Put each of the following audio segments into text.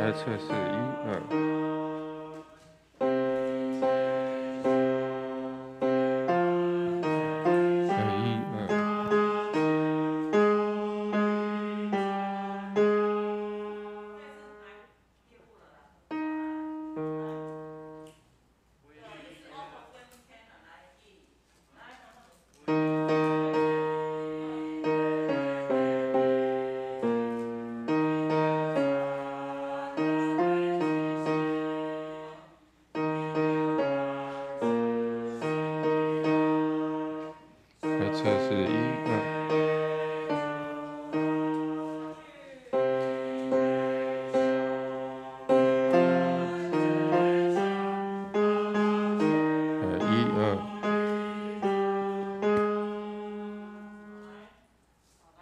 來測試，一二。來一二。來測試，一二。來一二。來，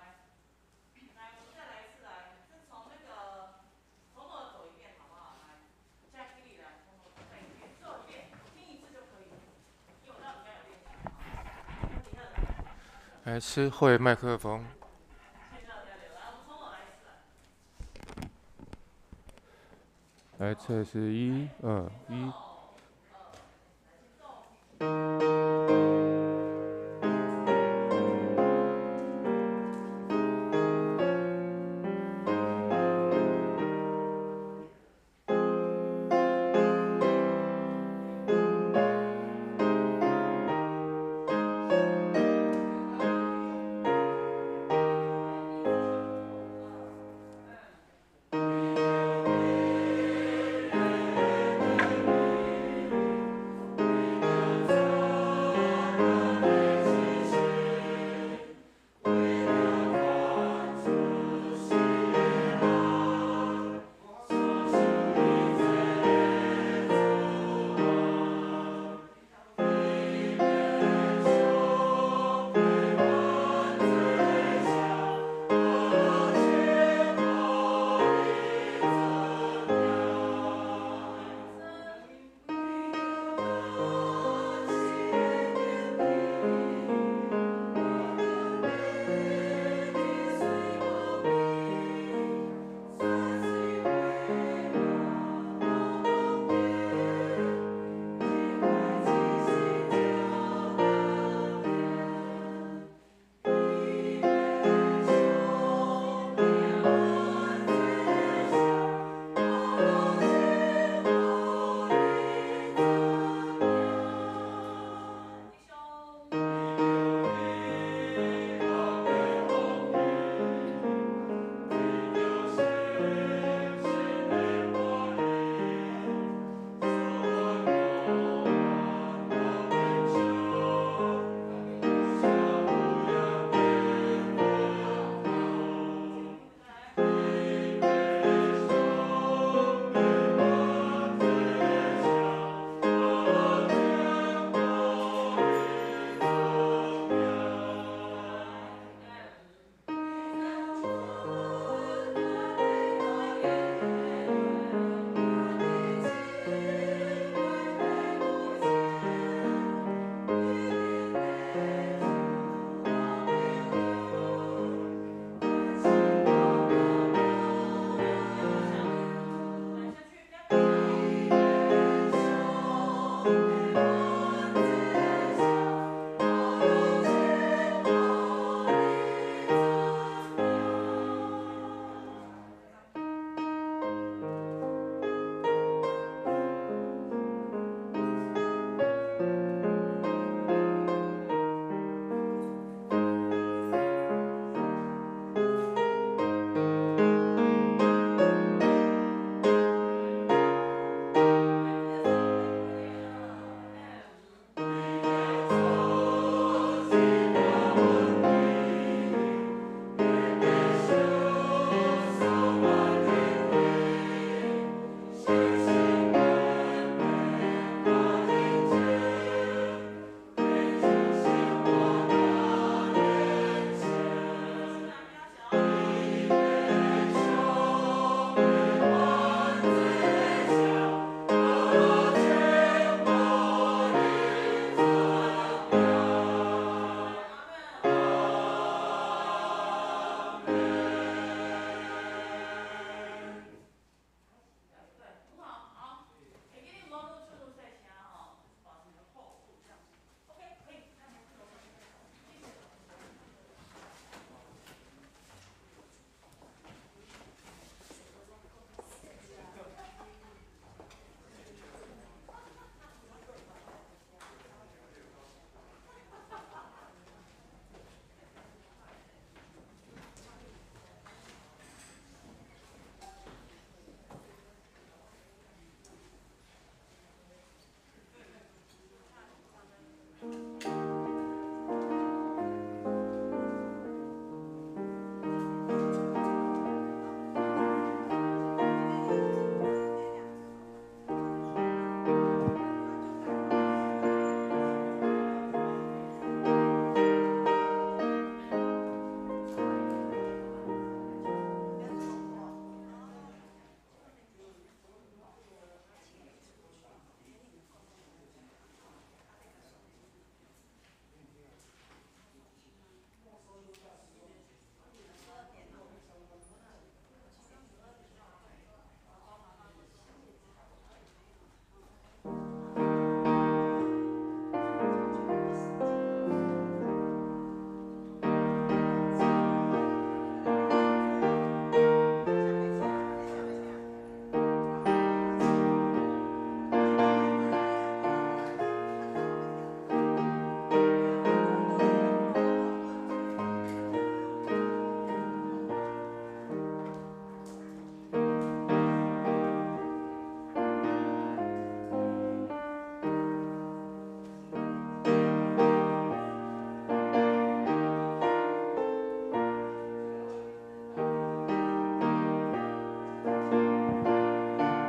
我們再來一次來，這從那個從頭走一遍好不好？來，現在聽力來，從頭再一遍，最後一遍，聽一次就可以了。因為我知道你剛有練習。來吃會麥克風。來測試，一二一。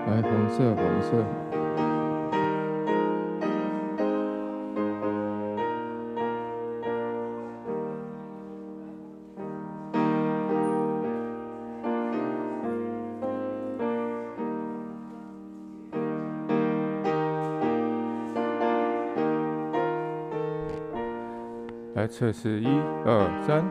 來，紅色，黃色。來測試，一二三。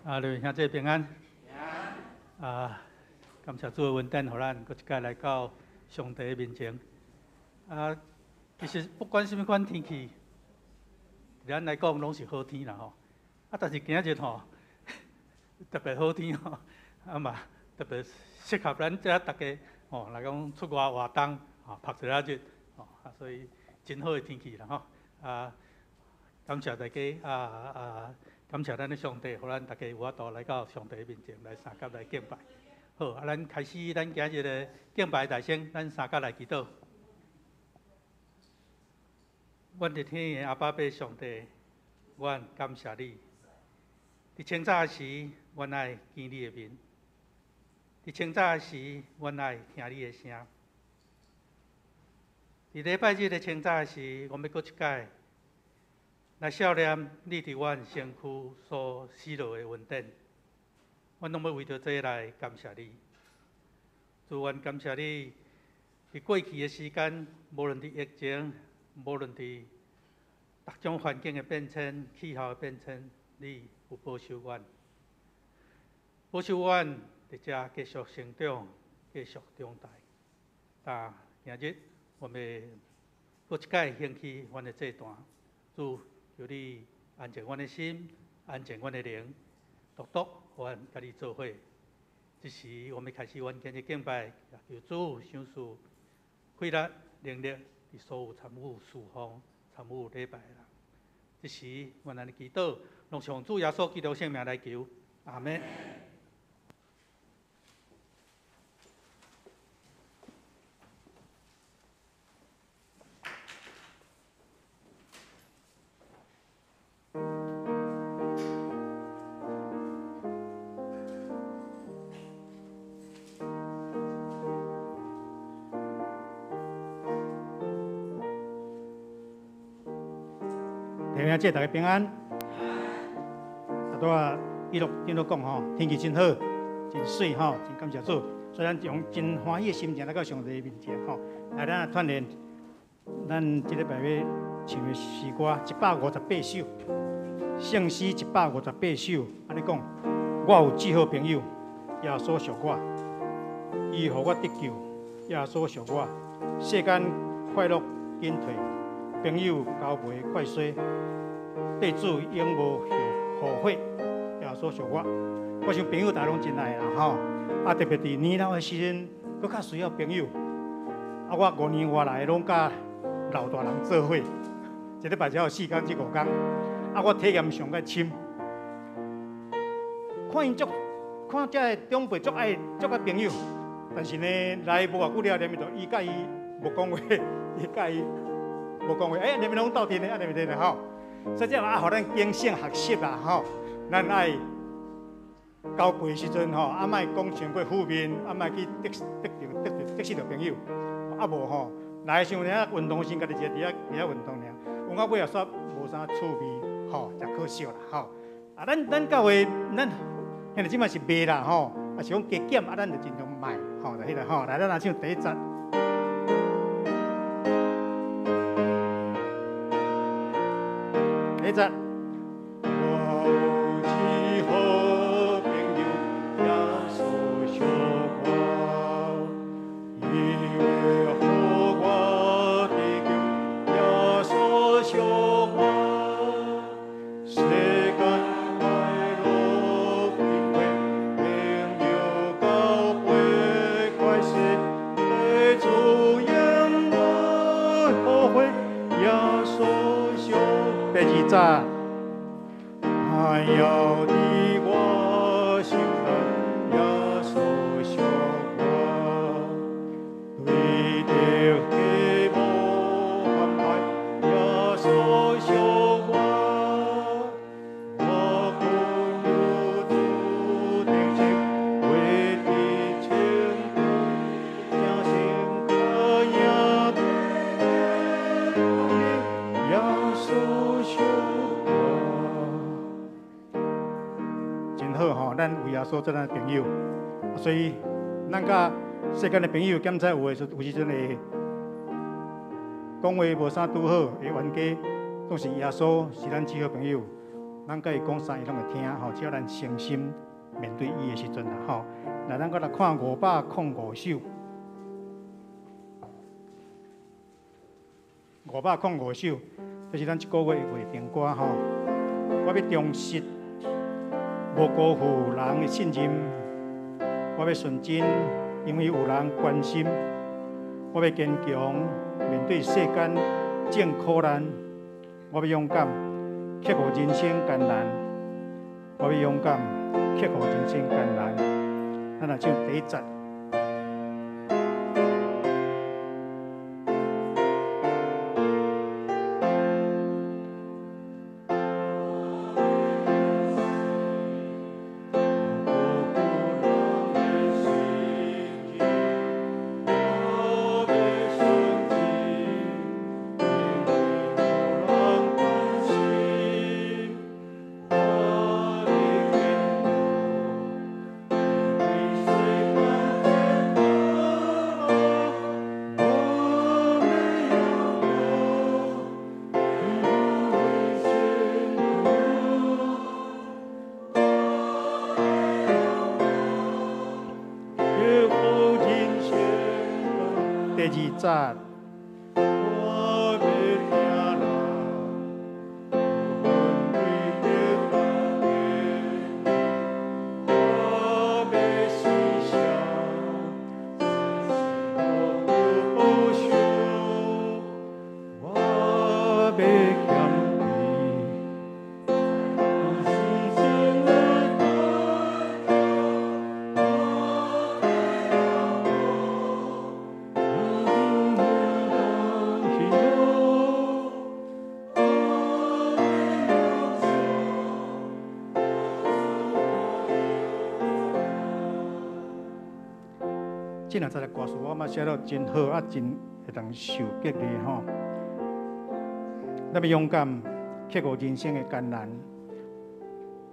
啊，各位兄弟平安。啊，感謝主的恩典，予咱閣一擺來到上帝的面前。啊，其實不管啥物款天氣，對咱來講攏是好天啦吼。啊，但是今仔日吼特別好天吼，啊嘛特別適合咱遮逐家吼來講出外活動，吼曬一下熱，吼啊，所以真好的天氣啦吼。啊，感謝大家啊啊！感謝咱的上帝，予咱逐家有法度來到上帝面前來相佮來敬拜。好，啊，咱開始咱今日的敬拜大先，咱相佮來祈禱。阮佇天的阿爸父上帝，阮感謝你。佇清早時，阮愛見你的面；佇清早時，阮愛聽你的聲。佇禮拜日的清早時，阮欲閣一擺來數念你佇阮身軀所施落的恩典，阮攏欲為著這來感謝你。主，阮感謝你，佇過去的時間，無論佇疫情，無論佇各種環境的變遷、氣候的變遷，你有保守阮，保守阮佇遮繼續成長、繼續長大。但今日，阮欲閣一擺興起阮的祭壇，主。求你安靜阮的心，安靜阮的靈，獨獨予阮佮你做伙。這時，阮欲開始阮今日敬拜，求主賞賜氣力、能力，佇所有參與事奉、參與禮拜的人。這時，阮按呢祈禱，攏奉主耶穌基督聖名來求，阿們。弟兄姊妹，大家平安。啊，拄仔一路頂都講吼，天氣真好，真媠吼，真感謝主。所以咱用真歡喜的心情來到上帝面前吼。來，咱團練，咱這禮拜欲唱的詩歌158首，聖詩158首。按呢講，我有至好朋友，耶穌屬我，伊予我得救，耶穌屬我，世間快樂緊退，朋友交袂快衰。對主永無後悔，耶穌屬我。我想朋友大家攏真愛啦吼，啊特別佇年老的時陣，閣較需要朋友。啊，我5年外來攏佮老大人做伙，一禮拜才有4工至5工。啊，我體驗上較深，看𪜶足，看這个長輩足愛足愛朋友，但是呢，來無偌久了，連面就伊佮伊無講話，伊佮伊無講話，欸，連面攏鬥陣的，啊，連面的吼。所以這嘛愛予咱警醒學習啦吼，咱愛交陪的時陣吼，啊莫講傷過負面，啊莫去得得著得著得失著朋友，啊無吼來想爾運動時，家己一个佇遐佇遐運動爾，運到尾也煞無啥趣味吼，誠可惜啦吼。啊，咱教會咱現在這擺是賣啦吼，啊是講加減啊，咱就盡量賣吼，就彼個吼，來咱來唱第一節。第一節。我有一好朋友，耶穌屬我，伊會予我得救，耶穌屬我，世間快樂緊退，朋友交陪快逝，對主永無後悔，耶穌屬。第二節。還要佇我心內，耶穌屬我，對著希望反派，耶穌屬我，我困有主定情，為佇清苦，正心可贏耶穌屬我。真好吼，咱有耶穌做咱的朋友，所以咱佮世間的朋友，檢查有的時有時陣會講話無啥拄好，會冤家，總是耶穌是咱至好朋友。咱佮伊講啥，伊攏會聽吼。只要咱誠心面對伊的時陣啦吼。來，咱閣來看505首，505首，這是咱這個月的月定歌吼。我欲忠實，無辜負人的信任；我欲純真，因為有人關心；我欲堅強，面對世間眾苦難；我欲勇敢，克服人生艱難；我欲勇敢，克服人生艱難。咱來唱第一節。第二節。這兩節的歌詞，我感覺寫得真好，啊，真會當受激勵吼。咱欲勇敢克服人生的艱難，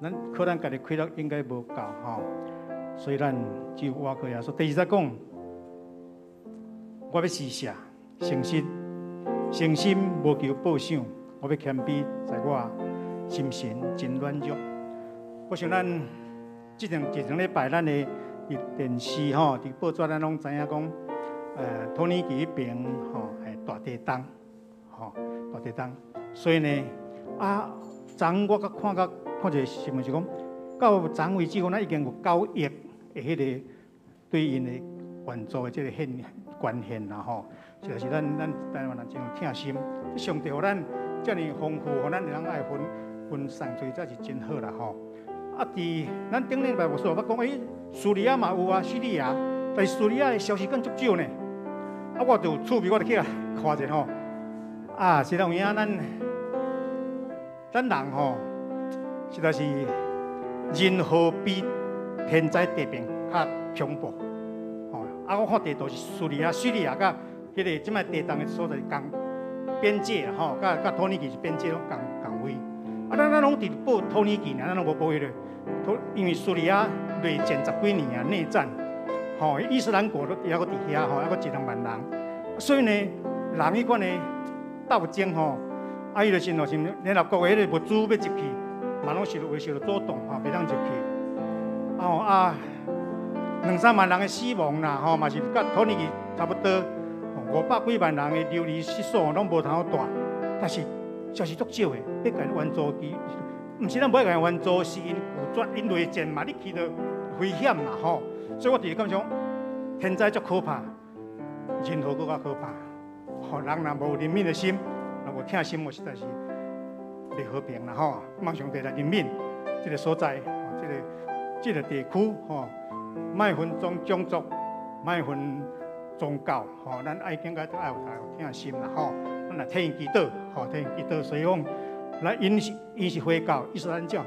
咱可能家己氣力應該無夠吼，所以咱只有倚靠耶穌。第二節講，我欲施捨，誠實，誠心無求報賞，我欲謙卑，在我心神真軟弱。我想咱這兩這兩禮拜，咱的佇電視吼，佇報紙咱攏知影講，土耳其彼邊吼係大地震，吼大地震。所以呢，啊，昨昏我閣看甲看一個新聞是講，到昨為止，講咱已經有9億的彼個對𪜶的援助的這個獻捐獻啦吼，實在是咱台灣人真有疼心。上帝予咱遮爾豐富，予咱會當愛分分送出去，這是真好啦吼。啊，佇咱頂禮拜牧師有捌講，欸，敘利亞嘛有啊，敘利亞，但是敘利亞的消息更足少呢。啊，我就有趣味，我就去啊看者吼。啊，實在有影，咱人吼，實在是人禍比天災地變較恐怖。吼，啊，我看地圖是敘利亞，敘利亞佮彼個這擺地動的所在是仝邊界吼，佮土耳其是邊界攏仝仝位。啊，咱攏佇報土耳其爾，咱攏無報彼個。因為敘利亞內戰十幾年啊，內戰，吼，伊斯蘭國都猶閣佇遐吼，猶閣一兩萬人，所以呢，人彼款的鬥爭吼，啊，伊就是若是聯合國的彼個物資要入去，嘛攏受到受到阻擋吼，袂當入去。啊吼啊，兩三萬人的死亡啦吼，嘛是佮土耳其差不多，500幾萬人的流離失所，攏無通好帶，但是消息足少的，欲共援助伊。毋是咱無愛共援助，是𪜶拒絕，𪜶內戰嘛，你去著危險嘛吼。所以我直直感覺講，天災足可怕，人禍閣較可怕。吼，人若無憐憫的心，若無疼心，我實在是袂和平啦吼。望上帝來憐憫這個所在，這個地區吼，莫分種族，莫分宗教吼，咱愛應該都愛有疼心啦吼。咱來替𪜶祈禱，吼，替𪜶祈禱，所以講。來，𪜶是回教伊斯蘭教，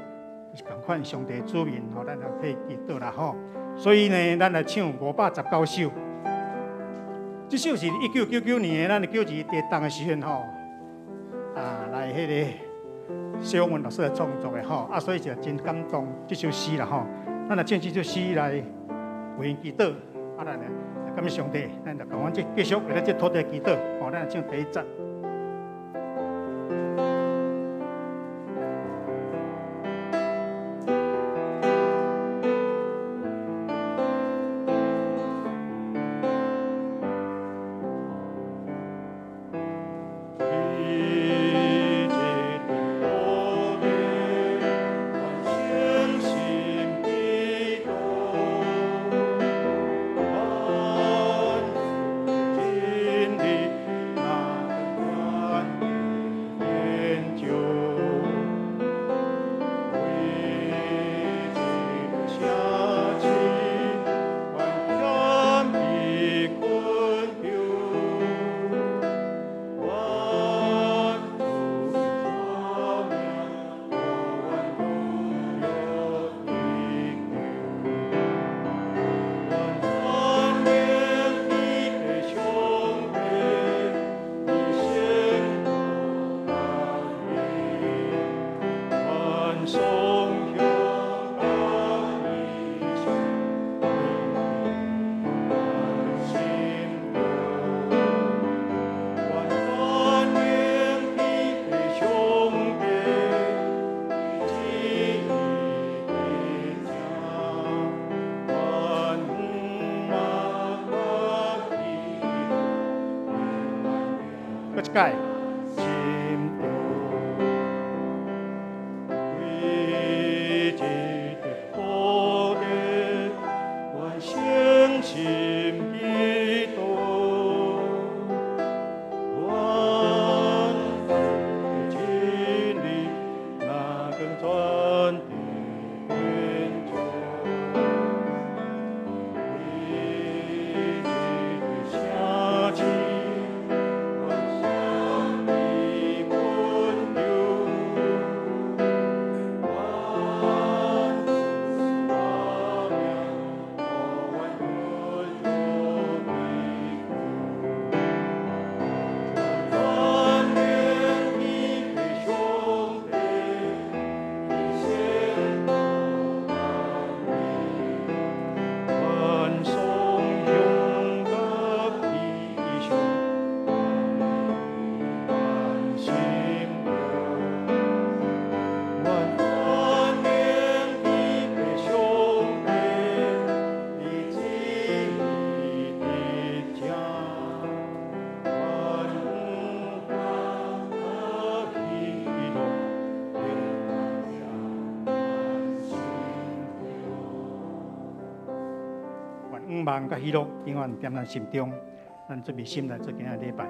是仝款上帝子民吼，咱來替祈禱啦吼。所以呢，咱來唱519首。這首是1999年的咱的9·2地動的時陣吼，啊，來彼個謝永文老師來創作的吼，啊，所以就真感動這首詩啦吼。咱來唱這首詩來為𪜶祈禱，啊，咱來感謝上帝，咱來共阮這繼續為咱這土地祈禱，吼，咱來唱第一節。閣一擺。心中為這個福德，願相信基督，願真理那更全地天主，為這個城市，願相依溫柔，願主命，願得着庇護。愿颂扬甲悲伤，愿心中，愿万年的上帝，你旨意的正，愿望喜乐，永远心中。愿向望佮喜乐永远踮咱心中，咱准备心來做今仔禮拜。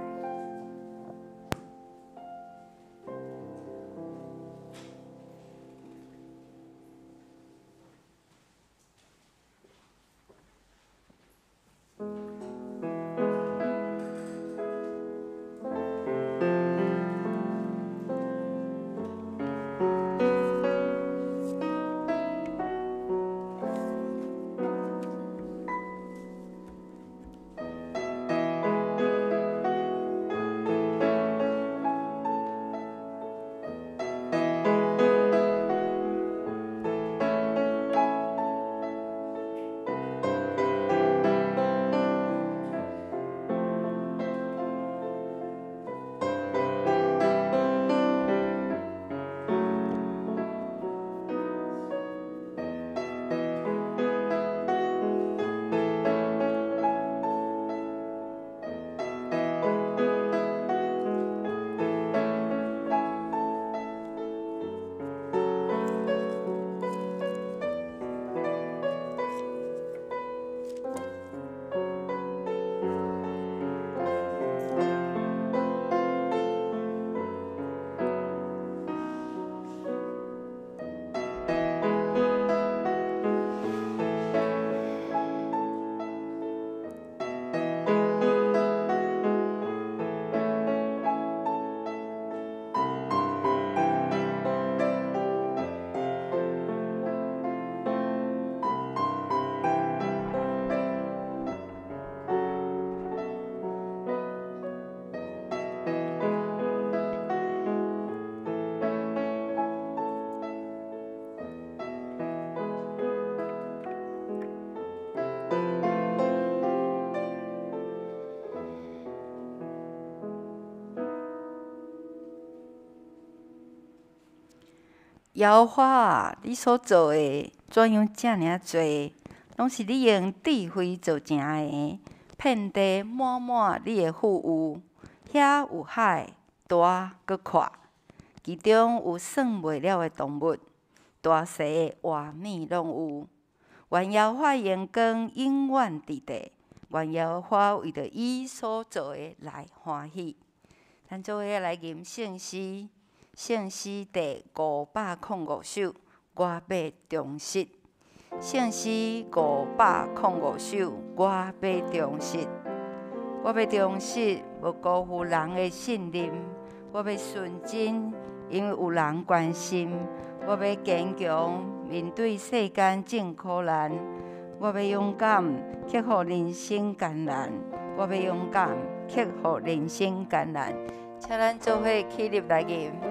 耶和華啊，你所做的怎樣遮爾啊濟？攏是你用智慧造成的，遍地滿滿你的富有。遐有海大閣闊，其中有算袂了的動物，大細的活物攏有。願耶和華榮光永遠佇地，願耶和華為著伊所做的來歡喜。咱做伙來吟聖詩。聖詩第505首，我欲忠實。聖詩505首，我欲忠實。我欲忠實，無辜負人的信任。我欲純真，因為有人關心。我欲堅強，面對世間眾苦難。我欲勇敢，克服人生艱難。我欲勇敢，克服人生艱難。請咱做伙起立來吟。我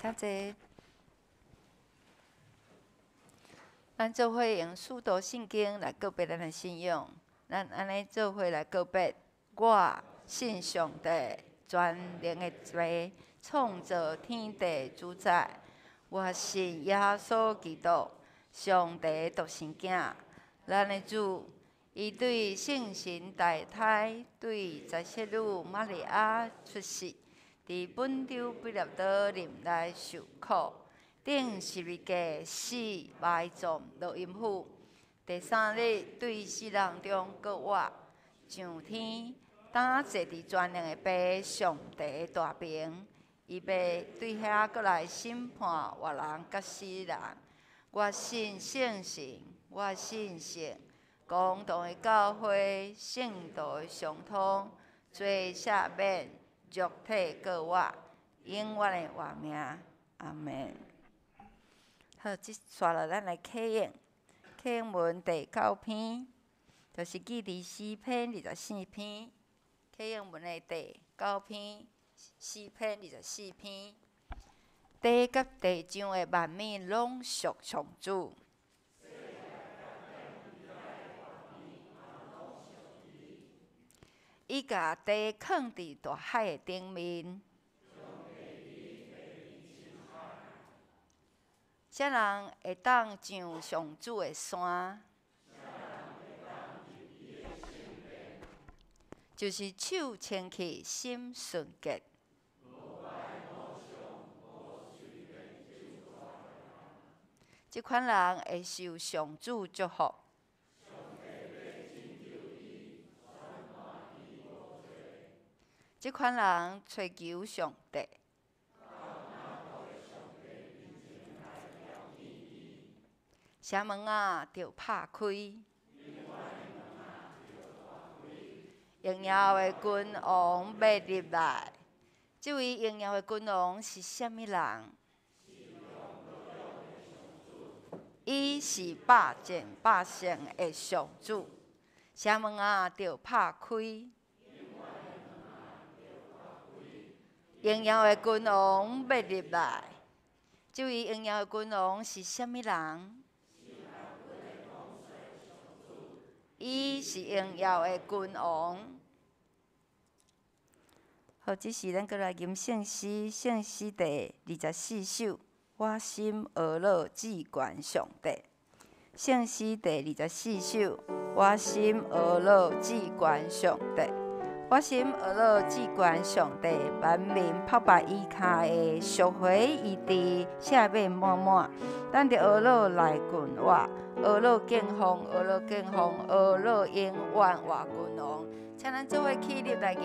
感謝。咱做伙用使徒信經來告白咱的信仰，咱按呢做伙來告白：我信上帝全能的父，創造天地主宰。我信耶穌基督，上帝獨生囝，咱的主。伊對聖神大胎，對十色女瑪利亞出世，佇本丟彼拉多任內受苦，釘十字架死，埋葬落陰府。第三日對死人中復活，上天，擔坐佇全能的父上帝大爿。伊欲對遐閣來審判活人佮死人。我信聖神，我信聖公同的教會，聖徒的相通，罪赦免，肉體復活，永遠的活命。阿門。好，這紲落咱來啟應，啟應文第九篇，就是記佇詩篇二十四篇，啟應文的第九篇，詩篇二十四篇，地佮地上的萬物攏屬上主。伊共地囥佇大海的頂面。啥人會當上上主的山？就是手清氣、心純潔。這款人會受上主祝福。這款人揣求上帝。城門仔著拍開。榮耀的君王欲入來，這位榮耀的君王是啥物人？伊是百戰百勝的上主。城門仔著拍開。榮耀的君王欲入來，這位榮耀的君王是啥物人？伊是榮耀的君王。好，這時咱閣來吟聖詩，聖詩第二十四首。我心呵咾至懸上帝。聖詩第二十四首。我心呵咾至懸上帝。我心呵咾至懸上帝，萬民拍敗伊跤的，贖回伊佇赦免滿滿。咱著呵咾來近我，呵咾敬奉，呵咾敬奉，呵咾永遠活君王。請咱做伙起立來吟。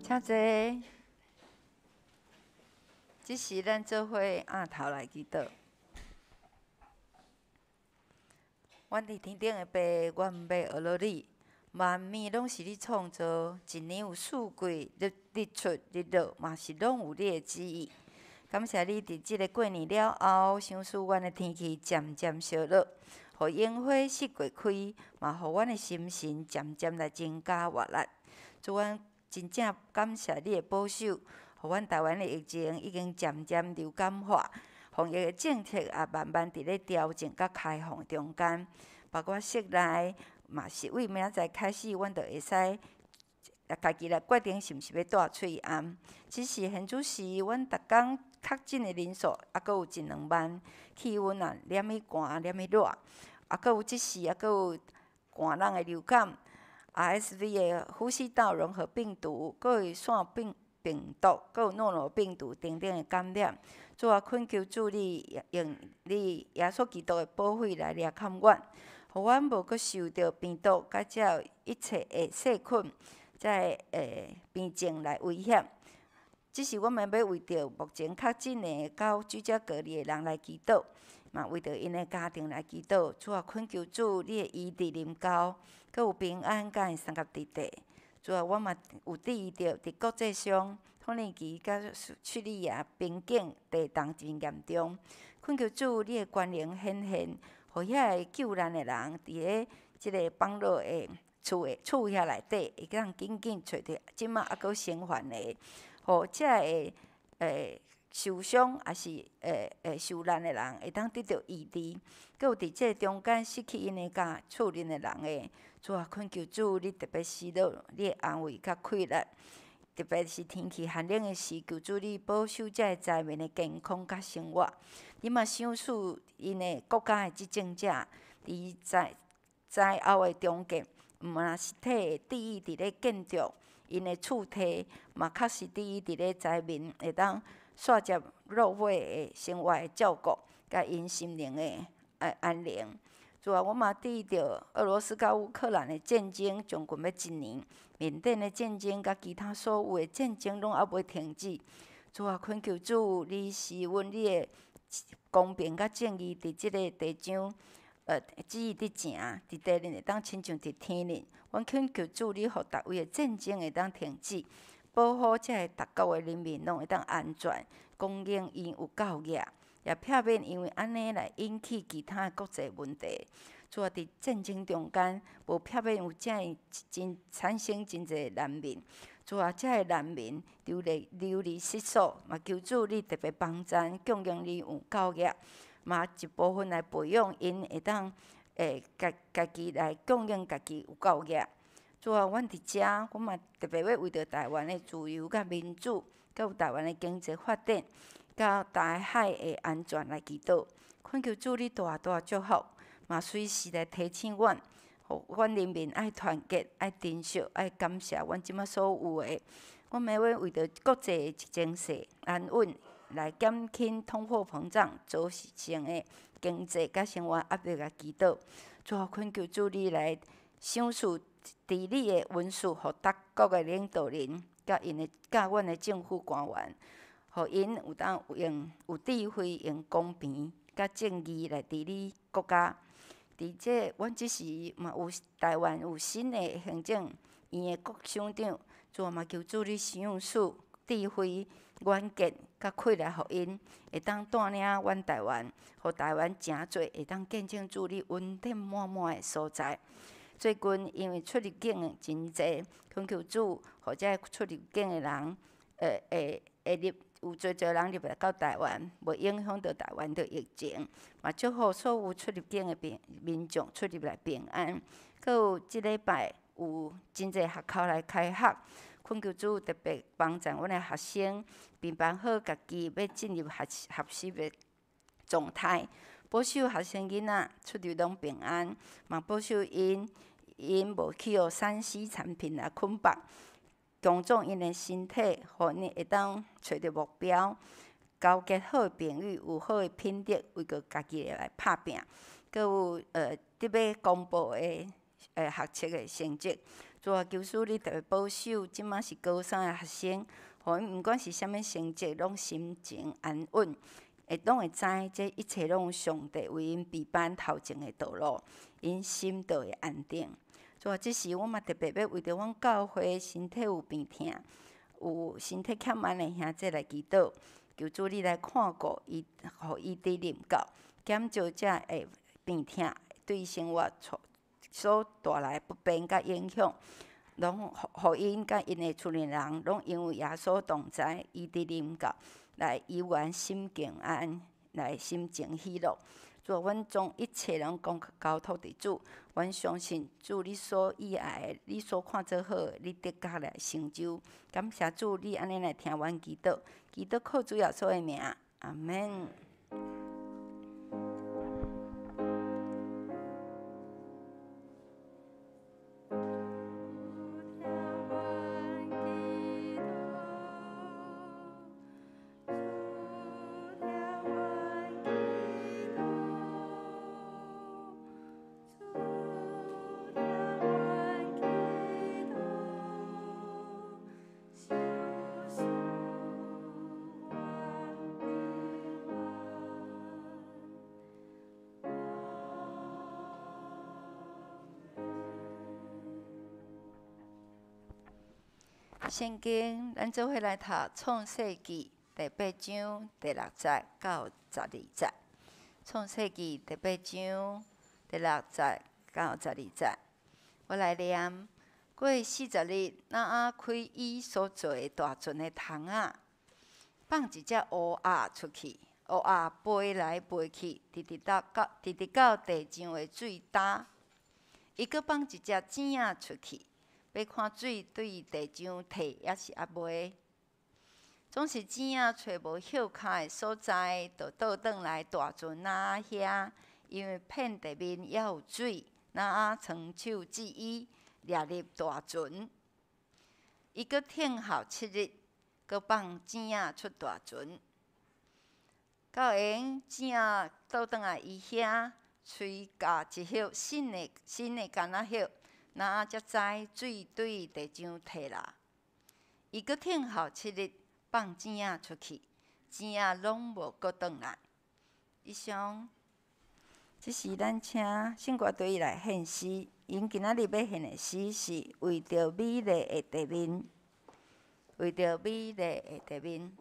請坐。這時咱做伙仰頭來祈禱。阮佇天頂的父，阮欲學落你。萬物攏是你創造，一年有四季，日日出日落嘛是攏有你的旨意。感謝你佇這个過年了後，賞賜阮的天氣漸漸燒熱，予櫻花四季開，嘛予阮的心神漸漸來增加活力。主，阮真正感謝你的保守，予阮台灣的疫情已經漸漸流感化，防疫的政策也慢慢佇咧調整佮開放中間。包括室內嘛是為明仔載開始，阮就會使家己來決定是毋是欲戴喙罨。只是現此時，阮逐工確診的人數猶閣有一兩萬，氣溫啊，連去寒，連去熱，猶閣有這時猶閣有寒人的流感、RSV 的呼吸道融合病毒，閣有腺病病毒，閣有諾羅病毒等等的感染。主啊，懇求主你用你耶穌基督的寶血來掠看阮，予阮無閣受著病毒佮這一切的細菌，這个病症來危險。這是阮們欲為著目前確診的佮居家隔離的人來祈禱，嘛為著𪜶的家庭來祈禱。主啊，懇求主，你的醫治臨到，閣有平安佮𪜶相佮佇地。主啊，阮嘛有注意著，佇國際上，土耳其佮敘利亞邊境地動真嚴重。懇求主，你的權能顯現，予遐個救難的人，佇咧這个崩落的厝的厝遐內底，會當緊緊揣著這馬猶閣生還的，予這个受傷抑是受難的人，會當得著醫治。閣有佇這中間失去𪜶的家厝裡的人的，主啊，懇求主，你特別施予你的安慰佮氣力，特別是天氣寒冷的時，求主你保守這个災民的健康佮生活。你嘛賞賜𪜶的國家的執政者，佇災災後的重建，毋但實體的致意佇咧建築𪜶的厝體，嘛確實致意佇咧災民會當煞接落尾的生活的照顧，佮𪜶心靈的安寧。主啊，我嘛注意著俄羅斯佮烏克蘭的戰爭將近欲一年，緬甸的戰爭佮其他所有的戰爭攏猶未停止。主啊，懇求主，你施阮你的公平佮正義佇這个地上，旨意佇成，佇地面會當親像佇天頂。阮懇求主，你予逐位的戰爭會當停止，保護這个逐國的人民攏會當安全，供應𪜶有夠額，也避免因為按呢來引起其他的國際問題。主啊，佇戰爭中間，無避免有遮爾真產生真濟難民。主啊，這个難民流離流離失所，嘛求主你特別幫贊，供應你有夠額，嘛一部分來培養𪜶會當家家己來供應家己有夠額。主啊，阮佇遮，阮嘛特別欲為著台灣的自由佮民主，閣有台灣的經濟發展，佮台海的安全來祈禱。懇求主你大大祝福，嘛隨時來提醒阮，予阮人民愛團結、愛珍惜、愛感謝阮這馬所有的。阮嘛欲為著國際的情勢安穩，來減輕通貨膨脹造成的經濟佮生活壓力來祈禱。主啊，懇求主你來賞賜治理的恩賜，予逐國的領導人，佮𪜶的佮阮的政府官員，予𪜶有當用有智慧、用公平佮正義來治理國家。佇這，阮這時嘛有台灣有新的行政院的國省長，主啊嘛求主你賞賜智慧、遠見佮氣力，予𪜶會當帶領阮台灣，予台灣誠做會當見證主你恩典滿滿的所在。最近因為出入境的真濟，懇求主，予這出入境的人，會會入有濟濟人入來到台灣，袂影響著台灣的疫情，嘛祝福所有出入境的民民眾出入來平安。閣有這禮拜有真濟學校來開學，懇求主特別幫助阮的學生，編排好家己欲進入學學習的狀態，保守學生囡仔出入攏平安，嘛保守𪜶𪜶無去予3C 產品來捆綁，強壯𪜶的身體，予𪜶會當揣著目標，交結好的朋友，有好的品德，為著家己來拍拚。閣有得欲公布的學測的成績，主啊，求主你特別保守，這馬是高三的學生，予𪜶毋管是啥物成績，攏心情安穩，會攏會知這一切攏有上帝為𪜶備辦頭前的道路，𪜶心就會安定。主啊，這時我嘛特別欲為著阮教會身體有病疼、有身體欠安的兄弟來祈禱，求主你來看顧伊，予醫治臨到，減少這个病疼對生活所帶來不便佮影響，攏予𪜶佮𪜶的厝內人，攏因為耶穌同在，醫治臨到，來猶原心平安，來心情喜樂。主啊，阮將一切攏講交託佇主，阮相信主你所喜愛的，你所看做好的，你的確來成就。感謝主，你按呢來聽阮祈禱，祈禱靠主耶穌的名，阿們。聖經，咱做伙來讀《創世記》第八章第六節到12節。創世記第八章第六節到12節，我來念。過40日，挪亞開伊所做的大船的窗仔，放一隻烏鴉出去，烏鴉飛來飛去，直直到到直直到地上的水焦。伊閣放一隻糋仔出去。欲看水對地上退抑是猶未，總是糋仔揣無歇跤的所在，就倒轉來大船挪亞遐，因為遍地面猶有水，挪亞伸手致伊，掠入大船。伊閣等候7日，閣放糋仔出大船，到閒糋仔倒轉來伊遐，喙咬一葉新的新的柑仔葉。挪亞才知水對地上退啦。伊閣等候七日，放糋仔出去，糋仔攏無閣轉來。以上，這是咱請聖歌隊來獻詩。𪜶今仔日欲獻的詩是為著美麗的地面，為著美麗的地面。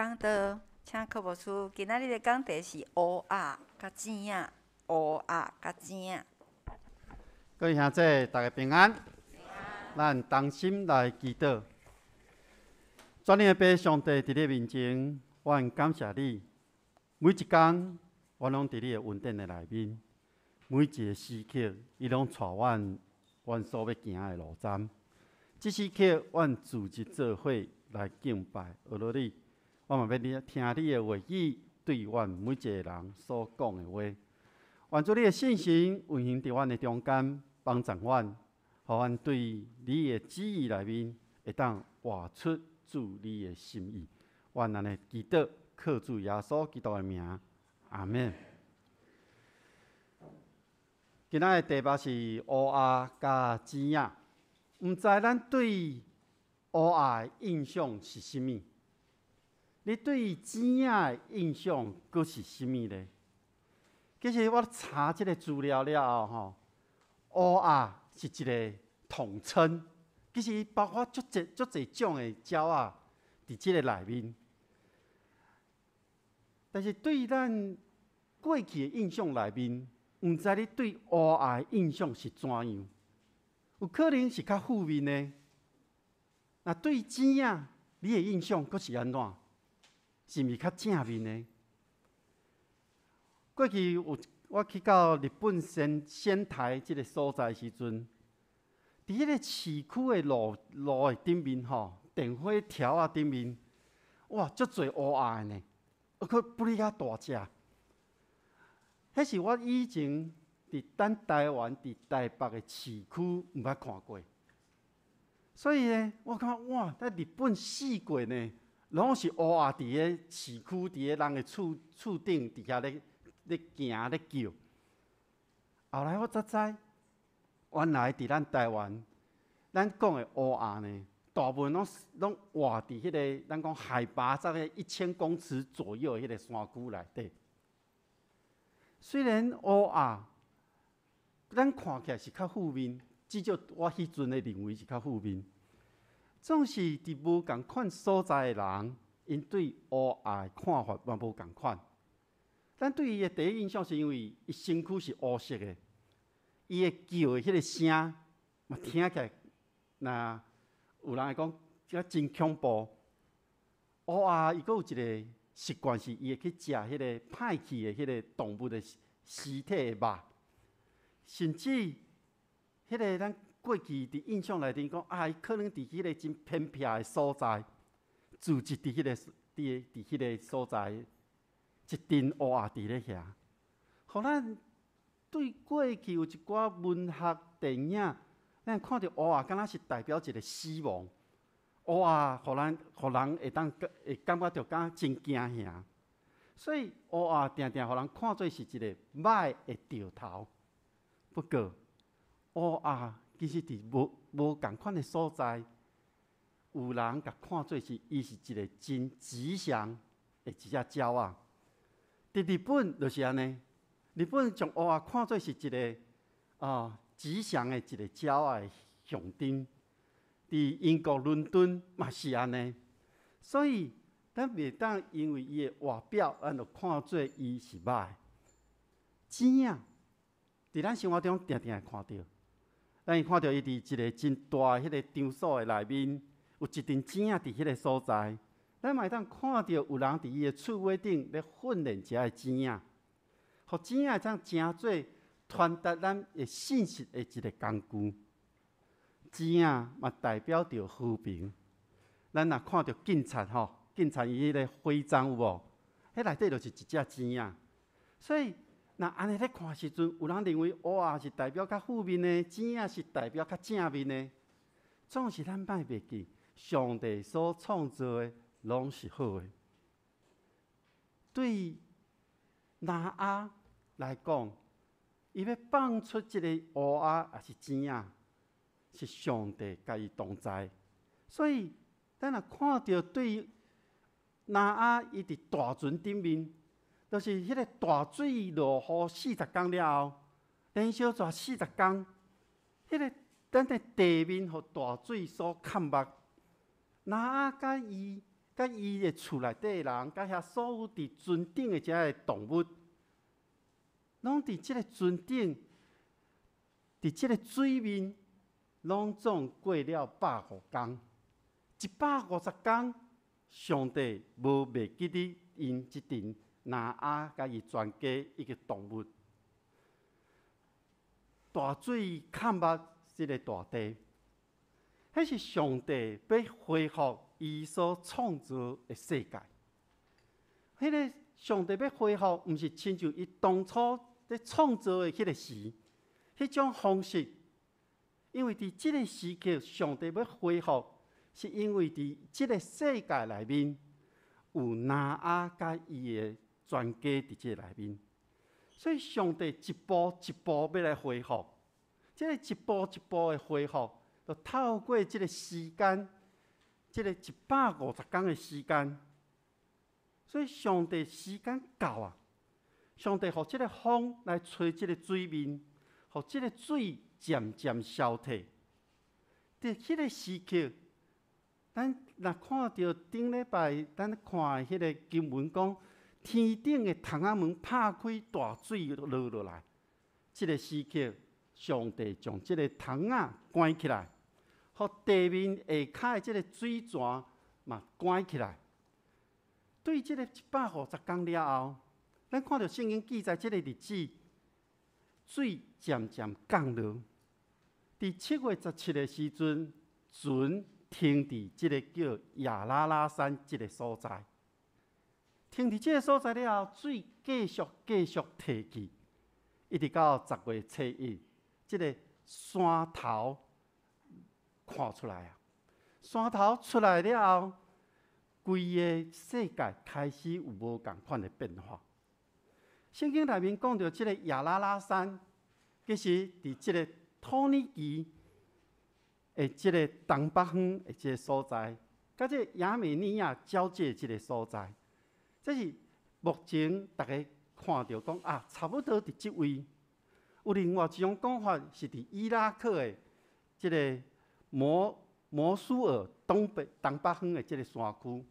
講道，請柯牧師。今仔日的講題是烏鴉佮錢仔，烏鴉佮錢仔。各位兄弟，大家平安。咱同心來祈禱。全能的父上帝佇你面前，阮感謝你。每一工，阮攏佇你的恩典的內面。每一个時刻，伊攏帶阮阮所欲行的路站。這時刻，阮聚集做伙來敬拜阿羅你。我嘛欲你聽你的話語，對阮每一个人所講的話。願主你的聖神運行佇阮的中間，幫助阮，予阮對你的旨意內面，會當活出主你的心意。阮按呢祈禱，靠主耶穌基督的名，阿們。今仔的題目是烏鴉佮錢仔，毋知咱對烏鴉的印象是啥物？你對錢仔的印象閣是啥物呢？其實我查這个資料了後，吼，烏鴉是一个統稱，其實包括足濟足濟種的鳥仔佇這个內面。但是對咱過去的印象內面，毋知你對烏鴉的印象是怎樣？有可能是較負面的。若對錢仔，你的印象閣是按怎？是毋是較正面的？過去有我去到日本仙仙台這个所在時陣，佇彼個市區的路路的頂面吼，電火柱仔頂面，哇，足濟烏鴉的呢，猶閣飛較大隻。彼是我以前佇咱台灣佇台北的市區毋捌看過，所以呢，我感覺哇，佇日本四界呢，攏是烏鴉佇个市區，佇个人的厝厝頂佇遐咧咧行咧叫。後來我才知，原來佇咱台灣，咱講的烏鴉呢，大部分攏攏活佇彼个咱講海拔大概1000公尺左右的彼个山區內底。雖然烏鴉，咱看起來是較負面，至少我彼陣的認為是較負面。總是佇無仝款所在的人，𪜶對烏鴉的看法嘛無仝款。咱對伊的第一印象是因為伊身軀是烏色的，伊的叫的彼个聲嘛聽起來，若有人會講這真恐怖。烏鴉伊閣有一个習慣是，伊會去食彼个歹去的彼个動物的屍體的肉，甚至彼个咱過去佇印象內底講啊，伊可能佇彼个真偏僻的所在，聚集佇彼个佇佇彼个所在，一陣烏鴉佇咧遐，予咱對過去有一寡文學電影，咱看著烏鴉敢若是代表一个死亡。烏鴉，予咱予人會當會感覺著敢若真驚嚇，所以烏鴉定定予人看做是一个歹的兆頭。不過，烏鴉其實佇無無仝款的所在，有人共看做是伊是一个真吉祥的一隻鳥仔。佇日本就是按呢，日本將烏鴉看做是一个啊吉祥的一个鳥仔的象徵。佇英國倫敦嘛是按呢，所以咱袂當因為伊的外表，咱就看做伊是歹。錢仔，佇咱生活中定定會看著，咱會看著伊佇一个真大的彼个場所的內面，有一陣錢仔佇彼个所在，咱嘛會當看著有人佇伊的厝尾頂咧訓練遮个錢仔，予錢仔會當成做傳達咱的信息的一个工具。錢仔嘛代表著和平。咱若看著警察吼，警察伊彼个徽章有無？彼內底就是一隻錢仔。所以，若按呢咧看時陣，有人認為烏鴉是代表較負面的，錢仔是代表較正面的。總是咱莫袂記，上帝所創造的攏是好的。對挪亞來講，伊欲放出這个烏鴉抑是錢仔，是上帝共伊同在。所以，咱若看著對挪亞伊佇大船頂面，就是彼个大水落雨四十工了後，連續逝四十工，彼个咱的地面予大水所崁目，挪亞佮伊佮佮伊的厝內底人，佮遐所有佇船頂的遮个動物，攏佇這個船頂，佇這個水面，攏總過了百五工。150工，上帝無袂記得𪜶這陣挪亞佮伊全家以及動物。大水崁沒這个大地，彼是上帝欲恢復伊所創造的世界。彼个上帝欲恢復，毋是親像伊當初咧創造的彼个時，彼種方式。因為佇這个時刻，上帝欲恢復，是因為佇這个世界內面有挪亞佮伊的全家佇這個內面，所以上帝一步一步欲來恢復，這个一步一步的恢復，就透過這个時間，這个150工的時間，所以上帝時間到啊！上帝予這个風來吹這个水面，予這个水漸漸消退。佇彼个時刻，咱若看著頂禮拜咱看的彼个經文講，天頂的窗仔門拍開，大水落落來。這个時刻，上帝將這个窗仔關起來，予地面下跤的這个水泉嘛關起來。對這个150工了後，咱看著聖經記載這个日子，水漸漸降落。佇7月17的時陣，船停佇這个叫亞拉拉山這个所在。停佇這个所在了後，水繼續繼續退去，一直到10月初一，這个山頭看出來啊！山頭出來了後，規个世界開始有無仝款的變化。聖經內面講著這个亞拉拉山，其實佇這个土耳其的這个東北方的這个所在，佮這個亞美尼亞交界這个所在，這是目前大家看著講啊，差不多佇這位。有另外一種講法是佇伊拉克的這个摩蘇爾東北方的這个山區，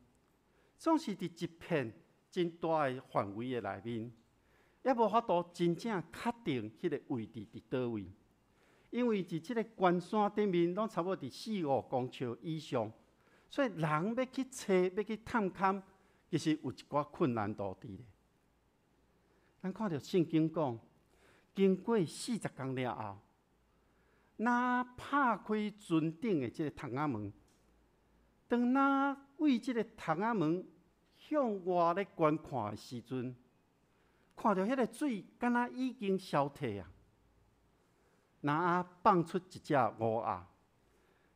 總是佇一片真大的範圍的內面，也無法度真正確定彼个位置佇佗位。因為佇這个懸山頂面，攏差不多佇四五公尺以上，所以人欲去揣、欲去探勘，其實有一寡困難度佇咧。咱看著聖經講，經過40工了後，挪亞拍開船頂的這个窗仔門，當挪亞對這个窗仔門向外咧觀看的時陣，看著彼个水敢若已經消退啊！挪亞放出一隻烏鴉，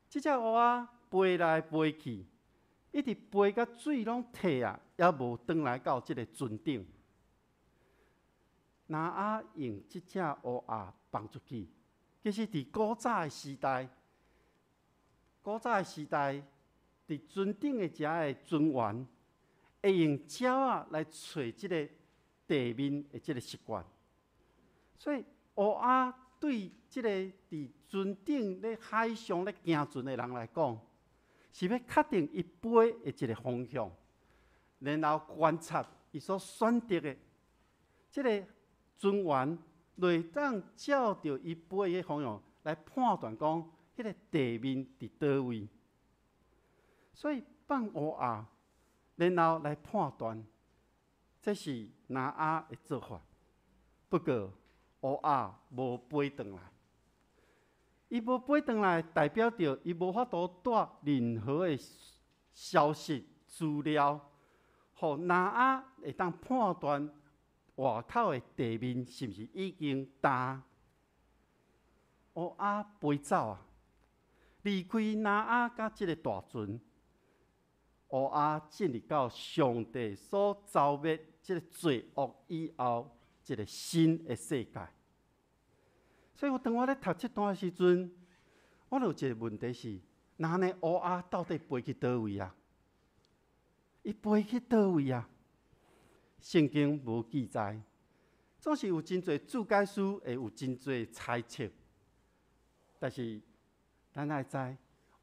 這隻烏鴉飛來飛去，一直飛甲水攏退啊，猶無轉來到這个船頂。挪亞用這隻烏鴉放出去，其實佇古早的時代，古早的時代，佇船頂的遮个船員會用鳥仔來揣這个地面的這个習慣，所以烏鴉對這个佇船頂咧海上咧行船的人來講，是欲確定伊飛的一个方向，然後觀察伊所選擇的這个船員，會當照著伊飛的方向來判斷講，彼个地面佇佗位。所以放烏鴉，然後來判斷，這是挪亞的做法。不過烏鴉無飛轉來，伊無飛轉來，代表著伊無法度帶任何的消息資料，予挪亞會當判斷外口的地面是毋是已經乾。烏鴉飛走啊，離開挪亞佮這个大船，烏鴉進入到上帝所造滅這个罪惡以後，一个新的世界。所以我當我咧讀這段的時陣，我就有一个問題是：那呢烏鴉到底飛去佗位啊？伊飛去佗位啊？聖經無記載，總是有真濟注解師會有真濟猜測。但是咱愛知，烏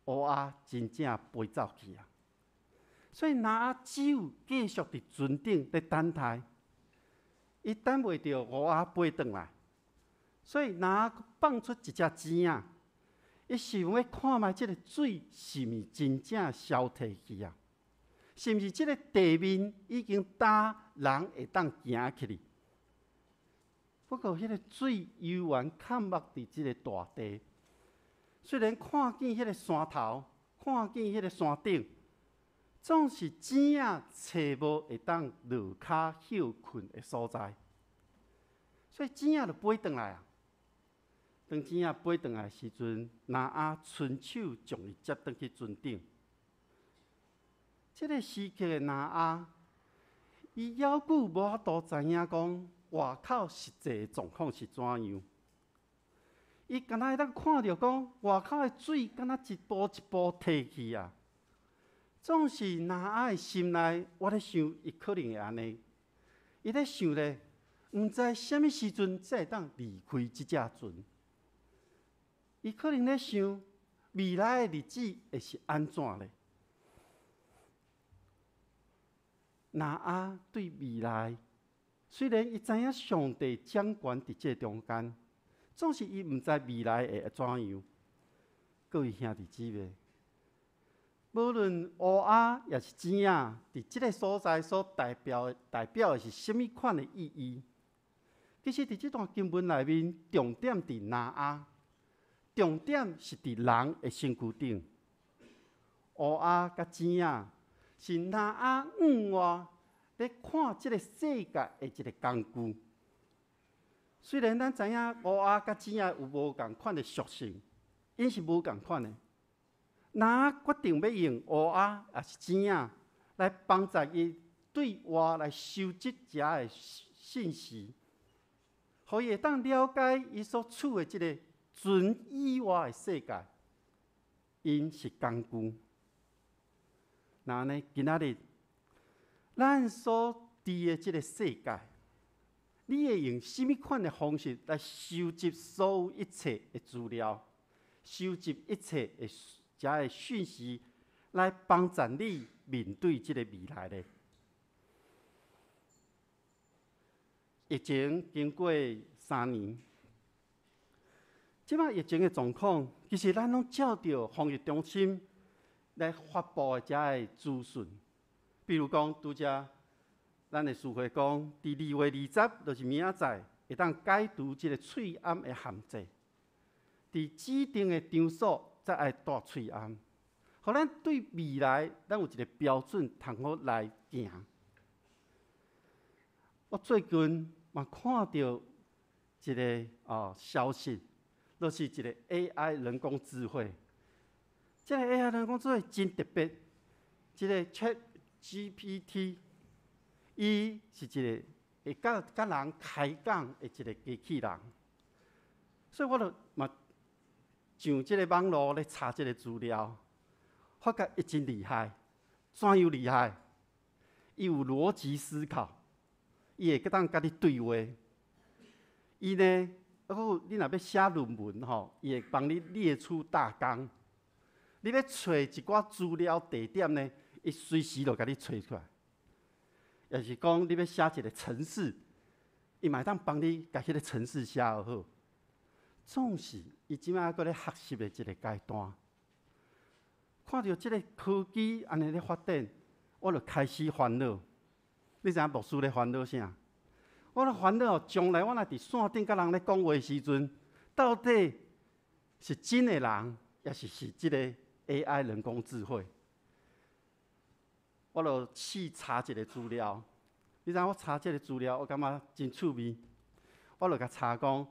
鴉真正飛走去啊！所以挪亞只有繼續佇船頂咧等待，伊等袂著烏鴉飛轉來，所以挪亞放出一隻糋仔，伊想欲看覓這个水是毋是真正消退去啊？是毋是這个地面已經焦人會當行起去？不過，彼个水猶原崁目佇這个大地，雖然看見彼个山頭，看見彼个山頂，總是糋仔揣無會當落跤歇睏的所在，所以糋仔就飛轉來啊。當糋仔飛轉來的時陣，挪亞伸手將伊接轉去船頂。這个時刻的挪亞，伊猶閣無法度知影講外口實際狀況是怎樣。伊敢若會當看著講外口的水敢若一步一步退去啊。總是挪亞的心內，我咧想，伊可能會按呢。伊咧想咧，毋知啥物時陣才會當離開這隻船。伊可能咧想，未來的日子會是按怎咧？挪亞對未來，雖然伊知影上帝掌權佇這中間，總是伊毋知未來會怎樣。各位兄弟姊妹，無論烏鴉抑是糋仔，佇這个所在所代表的是啥物款的意義？其實佇這段經文內面，重點佇挪亞，重點是佇人的身軀頂。烏鴉佮糋仔是挪亞向外咧看這个世界的一个工具。雖然咱知影烏鴉佮糋仔有無仝款的屬性，𪜶是無仝款的。挪亞決定欲用烏鴉抑是糋仔來幫助伊對外來收集遮的信息，予伊會當了解伊所處的這个船以外的世界。𪜶是工具。那按呢，今仔日咱所佇的這个世界，你會用啥物款的方式來收集所有一切的資料，收集一切的遮的訊息，來幫助你面對這个未來咧？疫情經過3年，這擺疫情的狀況，其實咱攏照著防疫中心來發布的遮的資訊。比如講，拄才咱的司會講，佇2月20，就是明仔載，會當解除這个喙罨的限制。佇指定的場所，才愛戴喙罨。予咱對未來，咱有一个標準，通好來行。我最近嘛看著一个消息，就是一个 AI 人工智慧。這个 AI 人工智慧真特別，這个 ChatGPT，伊是一个會佮人開講的一个機器人。所以我就嘛上這个網路咧查這个資料，發覺伊真厲害，怎樣厲害？伊有邏輯思考，伊會當佮你對話。伊呢，猶閣你若欲寫論文吼，伊會幫你列出大綱。你欲揣一寡資料地點呢，伊隨時就共你揣出來。抑是講你欲寫一个程式，伊嘛會當幫你共彼个程式寫好。總是伊這擺閣咧學習的一个階段。看著這个科技按呢咧發展，我就開始煩惱。你知影牧師咧煩惱啥？我咧煩惱將來我若佇線頂佮人咧講話的時陣，到底是真的人，抑是這个 AI 人工智慧？我就試查一个資料。你知影我查這个資料，我感覺真趣味。我就共查講，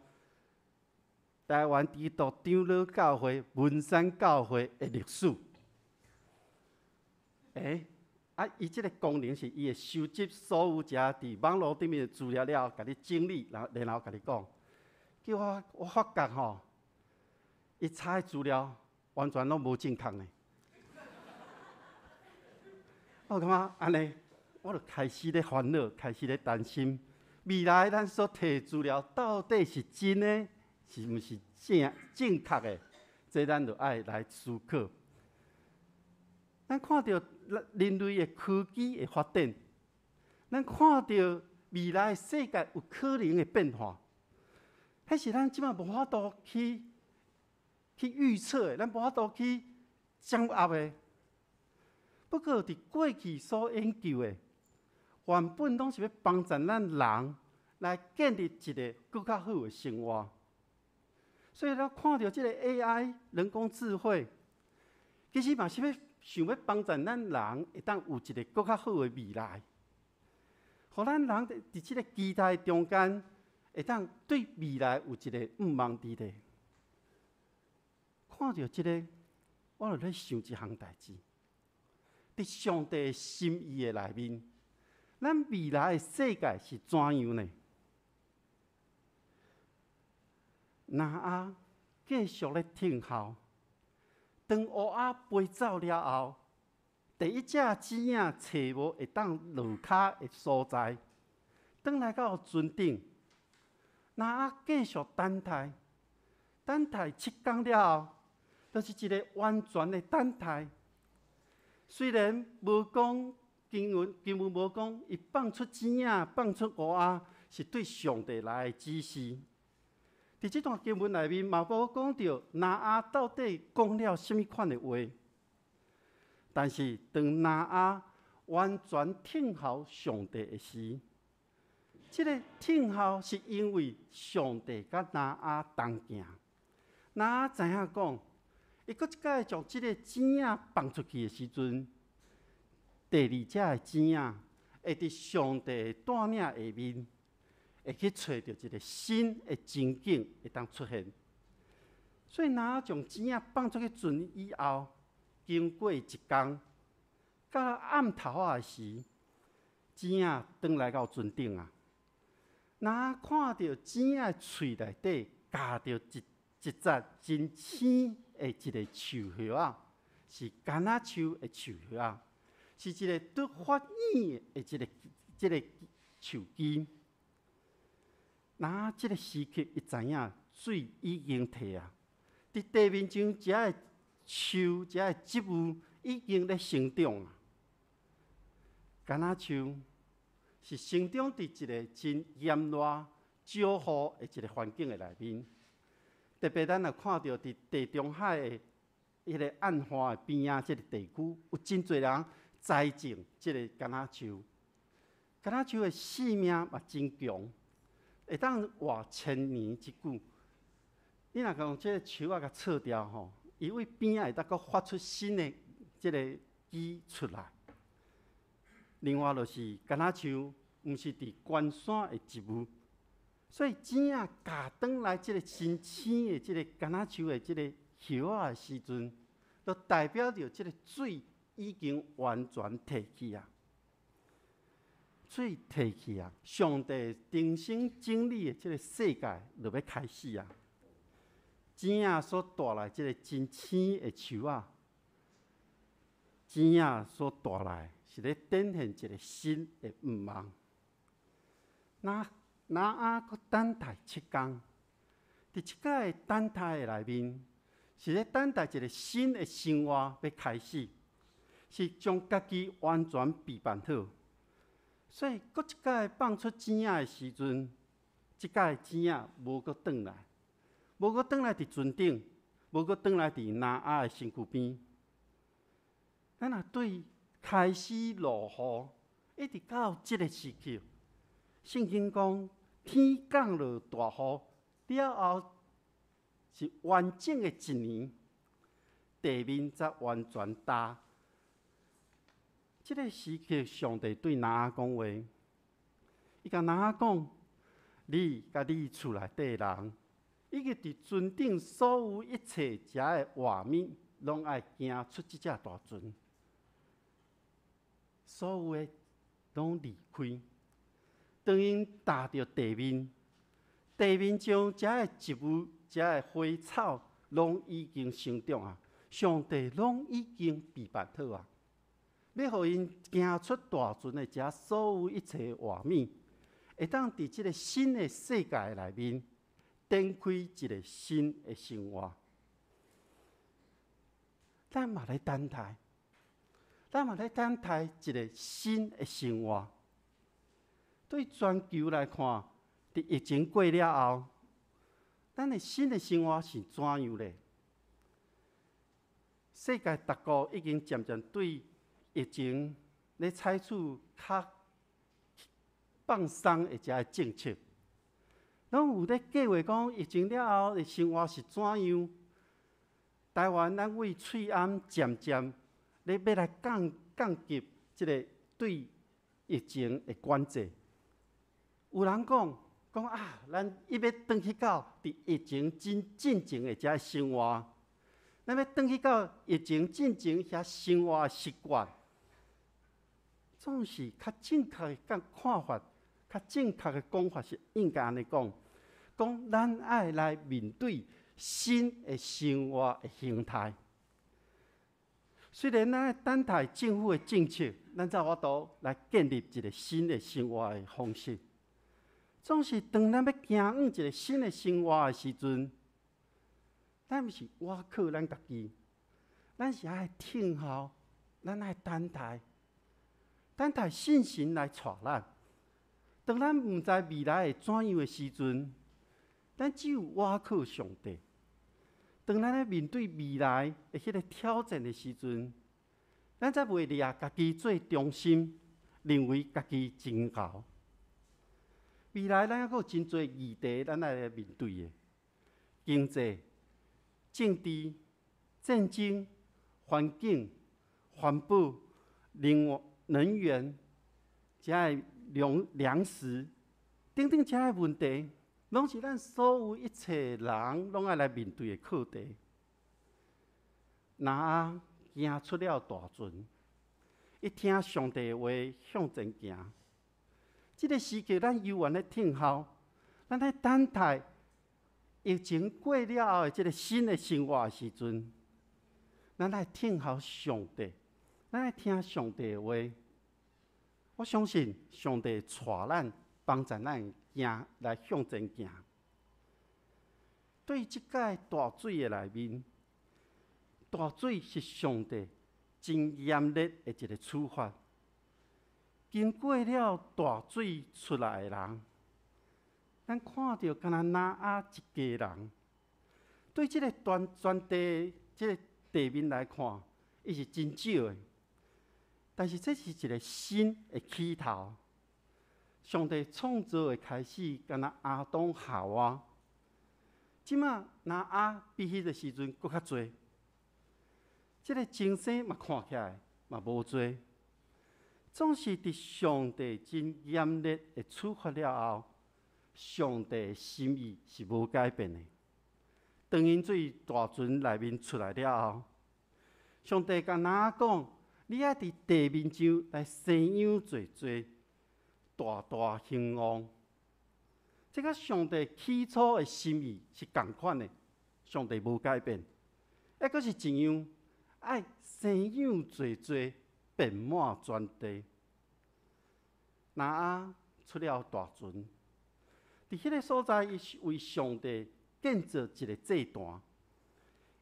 台灣基督長老教會文山教會的歷史。欸，啊，伊這个功能是伊會收集所有遮佇網路頂面的資料了後，共你整理，然後共你講。結果我發覺吼，伊查的資料完全攏無正確呢。我感覺按呢，我就開始咧煩惱，開始咧擔心，未來咱所提的資料到底是真的，是毋是正正確的？這咱就愛來思考。咱看著人類的科技的發展，咱看著未來的世界有可能的變化，彼是咱這馬無法度去預測的，咱無法度去掌握的。不過，佇過去所研究的，原本攏是欲幫助咱人來建立一个閣較好的生活。所以，咱看著這个 AI 人工智慧，其實嘛是欲想欲幫助咱人會當有一个閣較好的未來，予咱人佇這个期待中間，會當對未來有一个向望佇咧。看著這个，我就咧想一項代誌。佇上帝心意的內面，咱未來的世界是怎樣呢？挪亞繼續咧聽候，當烏鴉飛走了後，第一隻鼠仔揣無會當落跤的所在，轉來到船頂，挪亞繼續等待，等待7工了後，就是一个完全的等待。雖然無講經文，經文無講，伊放出鼠仔，放出烏鴉，是對上帝來的指示。佇這段經文內面，嘛無講著挪亞到底講了啥物款的話。但是當挪亞完全聽候上帝的時，這个聽候是因為上帝佮挪亞同行。挪亞知影講，伊閣一擺將這个鼠仔放出去的時陣，第二隻的鼠仔會佇上帝的帶領下面，會去揣著一个新的情景會當出現。所以，挪亞將鼠仔放出去船以後，經過一工，到暗頭仔的時，鼠仔轉來到船頂啊。挪亞看著鼠仔的喙內底咬著一節真青的一个樹葉仔，是柑仔樹的樹葉仔，是一个拄發軟的一个這个樹枝。挪亞這个時刻，伊知影水已經退啊，佇地面上遮的樹、遮的植物已經咧生長啊。柑仔樹是生長佇一个真炎熱、少雨的一个環境的內面。特別咱若看著佇地中海的彼个岸岸的邊仔這个地區，有真濟人栽種這个柑仔樹。柑仔樹的生命嘛真強，會當活千年之久。你若共這个樹仔共切掉吼，伊位邊仔會當閣發出新的這个枝出來。另外就是柑仔樹，毋是佇懸山的植物，所以鼠仔咬轉來這个新青的這个柑仔樹的這个葉仔的時陣，就代表著這个水已經完全退去啊！水退去啊！上帝重新整理的這个世界就欲開始啊！鼠仔所帶來這个真青的樹仔，鼠仔所帶來是咧展現一个新的向望。挪亞閣等待7工，佇這擺的等待的內面，是咧等待一个新的生活欲開始，是將家己完全備辦好。所以，閣一擺放出鼠仔的時陣，這擺鼠仔無閣轉來，無閣轉來佇船頂，無閣轉來佇挪亞的身軀邊。咱若對開始落雨，一直到這个時刻，聖經講天降落大雨了後，是完整的一年，地面才完全焦。這个時刻，上帝對挪亞講話，伊共挪亞講：你佮你厝內底人，以及佇船頂所有一切食的活物，攏愛行出這隻大船，所有的攏離開。當𪜶踏著地面，地面上遮的植物、遮的花草，攏已經生長啊！上帝攏已經備辦好啊！欲予𪜶行出大船的遮所有一切活物，會當佇這个新的世界內面展開一个新的生活。咱嘛咧等待，咱嘛咧等待一个新的生活。對全球來看，佇疫情過了後，咱的新的生活是怎樣咧？世界各國已經漸漸對疫情咧採取較放鬆的這个政策，攏有咧計劃講疫情了後的生活是怎樣？台灣咱為喙罨漸漸咧欲來降降級這个對疫情的管制。有人講講啊，咱欲轉去到佇疫情真進前的這个生活，咱欲轉去到疫情進前遐生活的習慣，總是較正確的講看法，較正確的講法是應該按呢講，講咱愛來面對新的生活的形態。雖然咱等待政府的政策，咱才有法度來建立一個新的生活的方式。總是當咱欲行往一個新的生活的時陣，咱毋是倚靠咱家己，咱是愛等候，咱愛等待，等待聖神來帶咱。當咱毋知未來會怎樣的時陣，咱只有倚靠上帝。當咱咧面對未來的彼個挑戰的時陣，咱才袂掠家己做中心，認為家己真𠢕。未來咱猶閣有真濟議題，咱愛來面對的，經濟、政治、戰爭、環境、環保、能能源、遮个糧糧食等等遮个問題，攏是咱所有一切人攏愛來面對的課題。挪亞行出了大船，伊聽上帝的話向前行。這个時刻，咱猶原咧等候，咱咧等待疫情過了後的這个新的生活的時陣，咱愛等候上帝，咱愛聽上帝的話。我相信上帝帶咱，幫助咱行來向前行。對這屆大水的內面，大水是上帝真嚴厲的一個處罰。經過了大水出來的人，咱看著敢若挪亞一家人，對這个全全地這个地面來看，伊是真少的。但是這是一個新的起頭。上帝創造的開始，敢若亞當夏娃。這馬挪亞比彼個時陣閣較濟，這个增生嘛看起來嘛無濟。總是佇上帝真嚴厲的處罰了後，上帝的心意是無改變的。當𪜶對大船內面出來了後，上帝共挪亞講：你愛佇地面上來生養濟濟，大大興旺。這佮上帝起初的心意是仝款的，上帝無改變。抑閣是一樣，愛生養濟濟，遍滿全地。挪亞出了大船，佇彼个所在，伊是為上帝建造一个祭壇。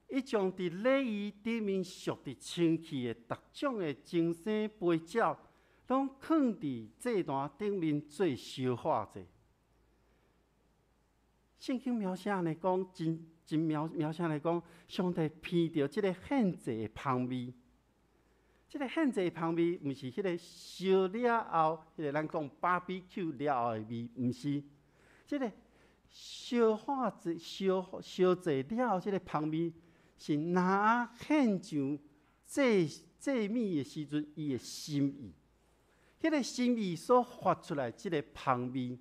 伊將佇禮儀頂面屬佇清氣的逐種的牲牲肥鳥，攏囥佇祭壇頂面做燒化祭。聖經描寫按呢講，真真描描寫按呢講，上帝聞著這个獻祭的芳味。這个獻祭的芳味，毋是彼个燒了後，彼个咱講 barbecue 了後的味，毋是。這个燒化祭、燒燒祭了後，這个芳味是挪亞獻上祭祭物的時陣，伊的心意。彼个心意所發出來這个芳味，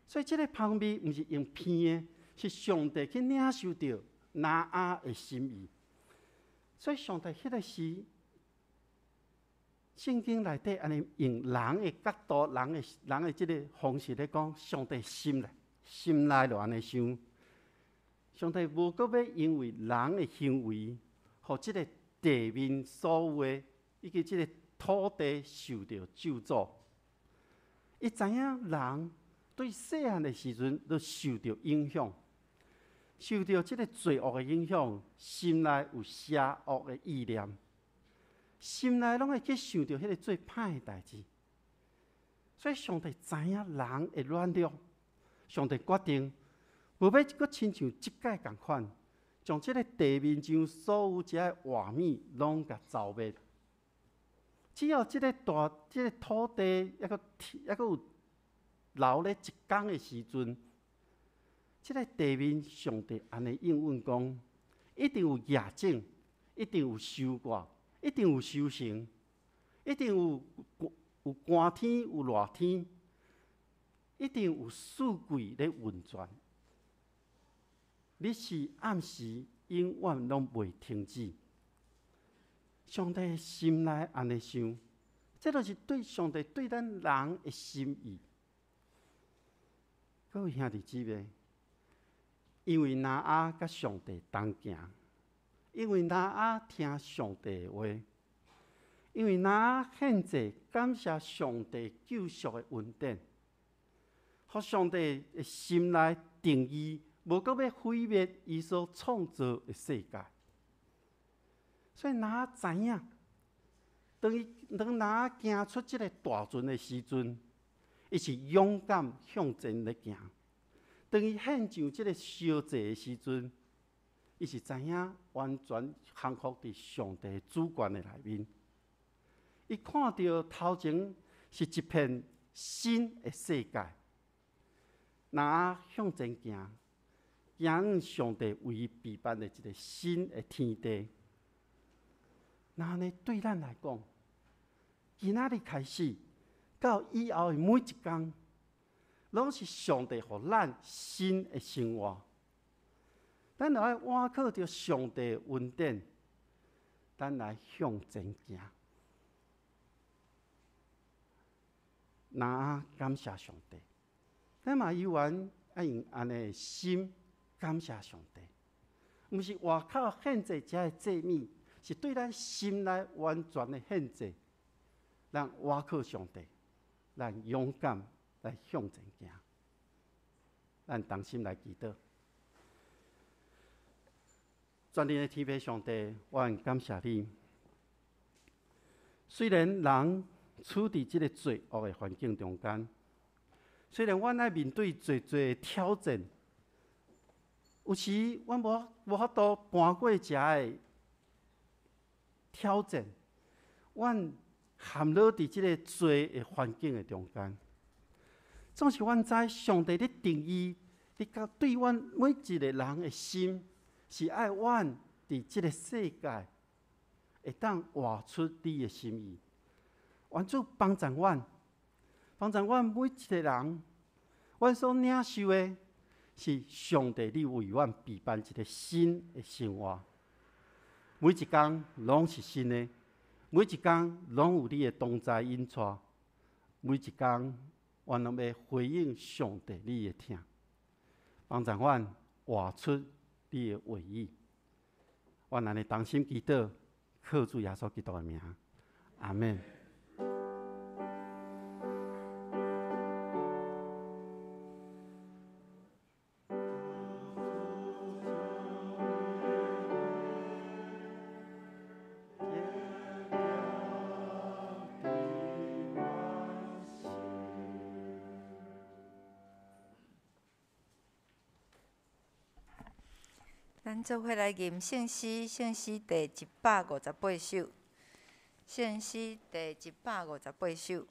所以這个芳味毋是用聞的，是上帝去領受著挪亞的心意。所以上帝彼个時，聖經內底按呢用人的角度、人的人的這个方式來講，上帝心內心內就按呢想。上帝無閣欲因為人的行為，予這个地面所有的以及這个土地受著咒詛。伊知影人對細漢的時陣就受著影響，受著這个罪惡的影響，心內有邪惡的意念。心內攏會去想著彼个做歹的代誌。所以上帝知影人會軟弱，上帝決定無欲閣親像這擺仝款，將這个地面上所有這个活物攏共剿滅。只要這个大、這个土地猶閣猶閣有留咧一工的時陣，這个地面上帝按呢應允講，一定有野種，一定有收割，一定有收成，一定有有寒天，有熱天，一定有四季咧運轉。日時暗時永遠攏袂停止。上帝心內按呢想，這就是對上帝對咱人的心意。各位兄弟姊妹，因為挪亞佮上帝同行，因為挪亞聽上帝的話，因為挪亞獻祭感謝上帝救贖的恩典，予上帝的心內定義，無閣欲毀滅伊所創造的世界。所以挪亞知影，當伊當挪亞行出這个大船的時陣，伊是勇敢向前咧行。當伊獻上這个燒祭的時陣，伊是知影完全降服佇上帝主權的內面。伊看著頭前是一片新的世界，挪亞向前行，行向上帝為伊備辦的一个新的天地。那呢，對咱來講，今仔日開始到以後的每一工，攏是上帝予咱新的生活。咱著愛倚靠著上帝的恩典，咱來向前行。挪亞感謝上帝，咱嘛猶原愛用按呢的心感謝上帝，毋是外口獻祭這个祭物。是對咱心內完全的獻祭，咱倚靠上帝，咱勇敢來向前行，咱同心來祈禱。全能的天父上帝，我很感謝你。雖然人處佇這个罪惡的環境中間，雖然阮愛面對濟濟挑戰，有時阮無無法度搬過遮个挑戰，阮陷落佇這个罪的環境的中間。總是阮知上帝咧定義，你甲對阮每一个人的心，是愛阮佇這个世界會當活出你的心意。願主幫助阮，幫助阮每一个人，阮所領受的是上帝你為阮備辦一个新的生活。每一工攏是新的，每一工攏有你的同在引帶，每一工阮攏欲回應上帝你的疼，幫助阮活出你的話語。阮按呢同心祈禱，靠主耶穌基督的名，阿們。咱做伙來吟聖詩，聖詩第158首。聖詩第158首。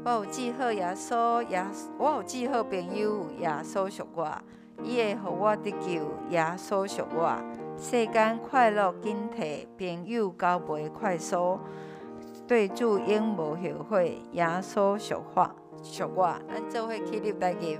我有至好耶穌，耶，我有至好朋友，耶穌屬我，伊會予我得救，耶穌屬我。世間快樂緊提，朋友交袂快疏，對主永無後悔，耶穌屬我，屬我。咱做伙起立來吟。耶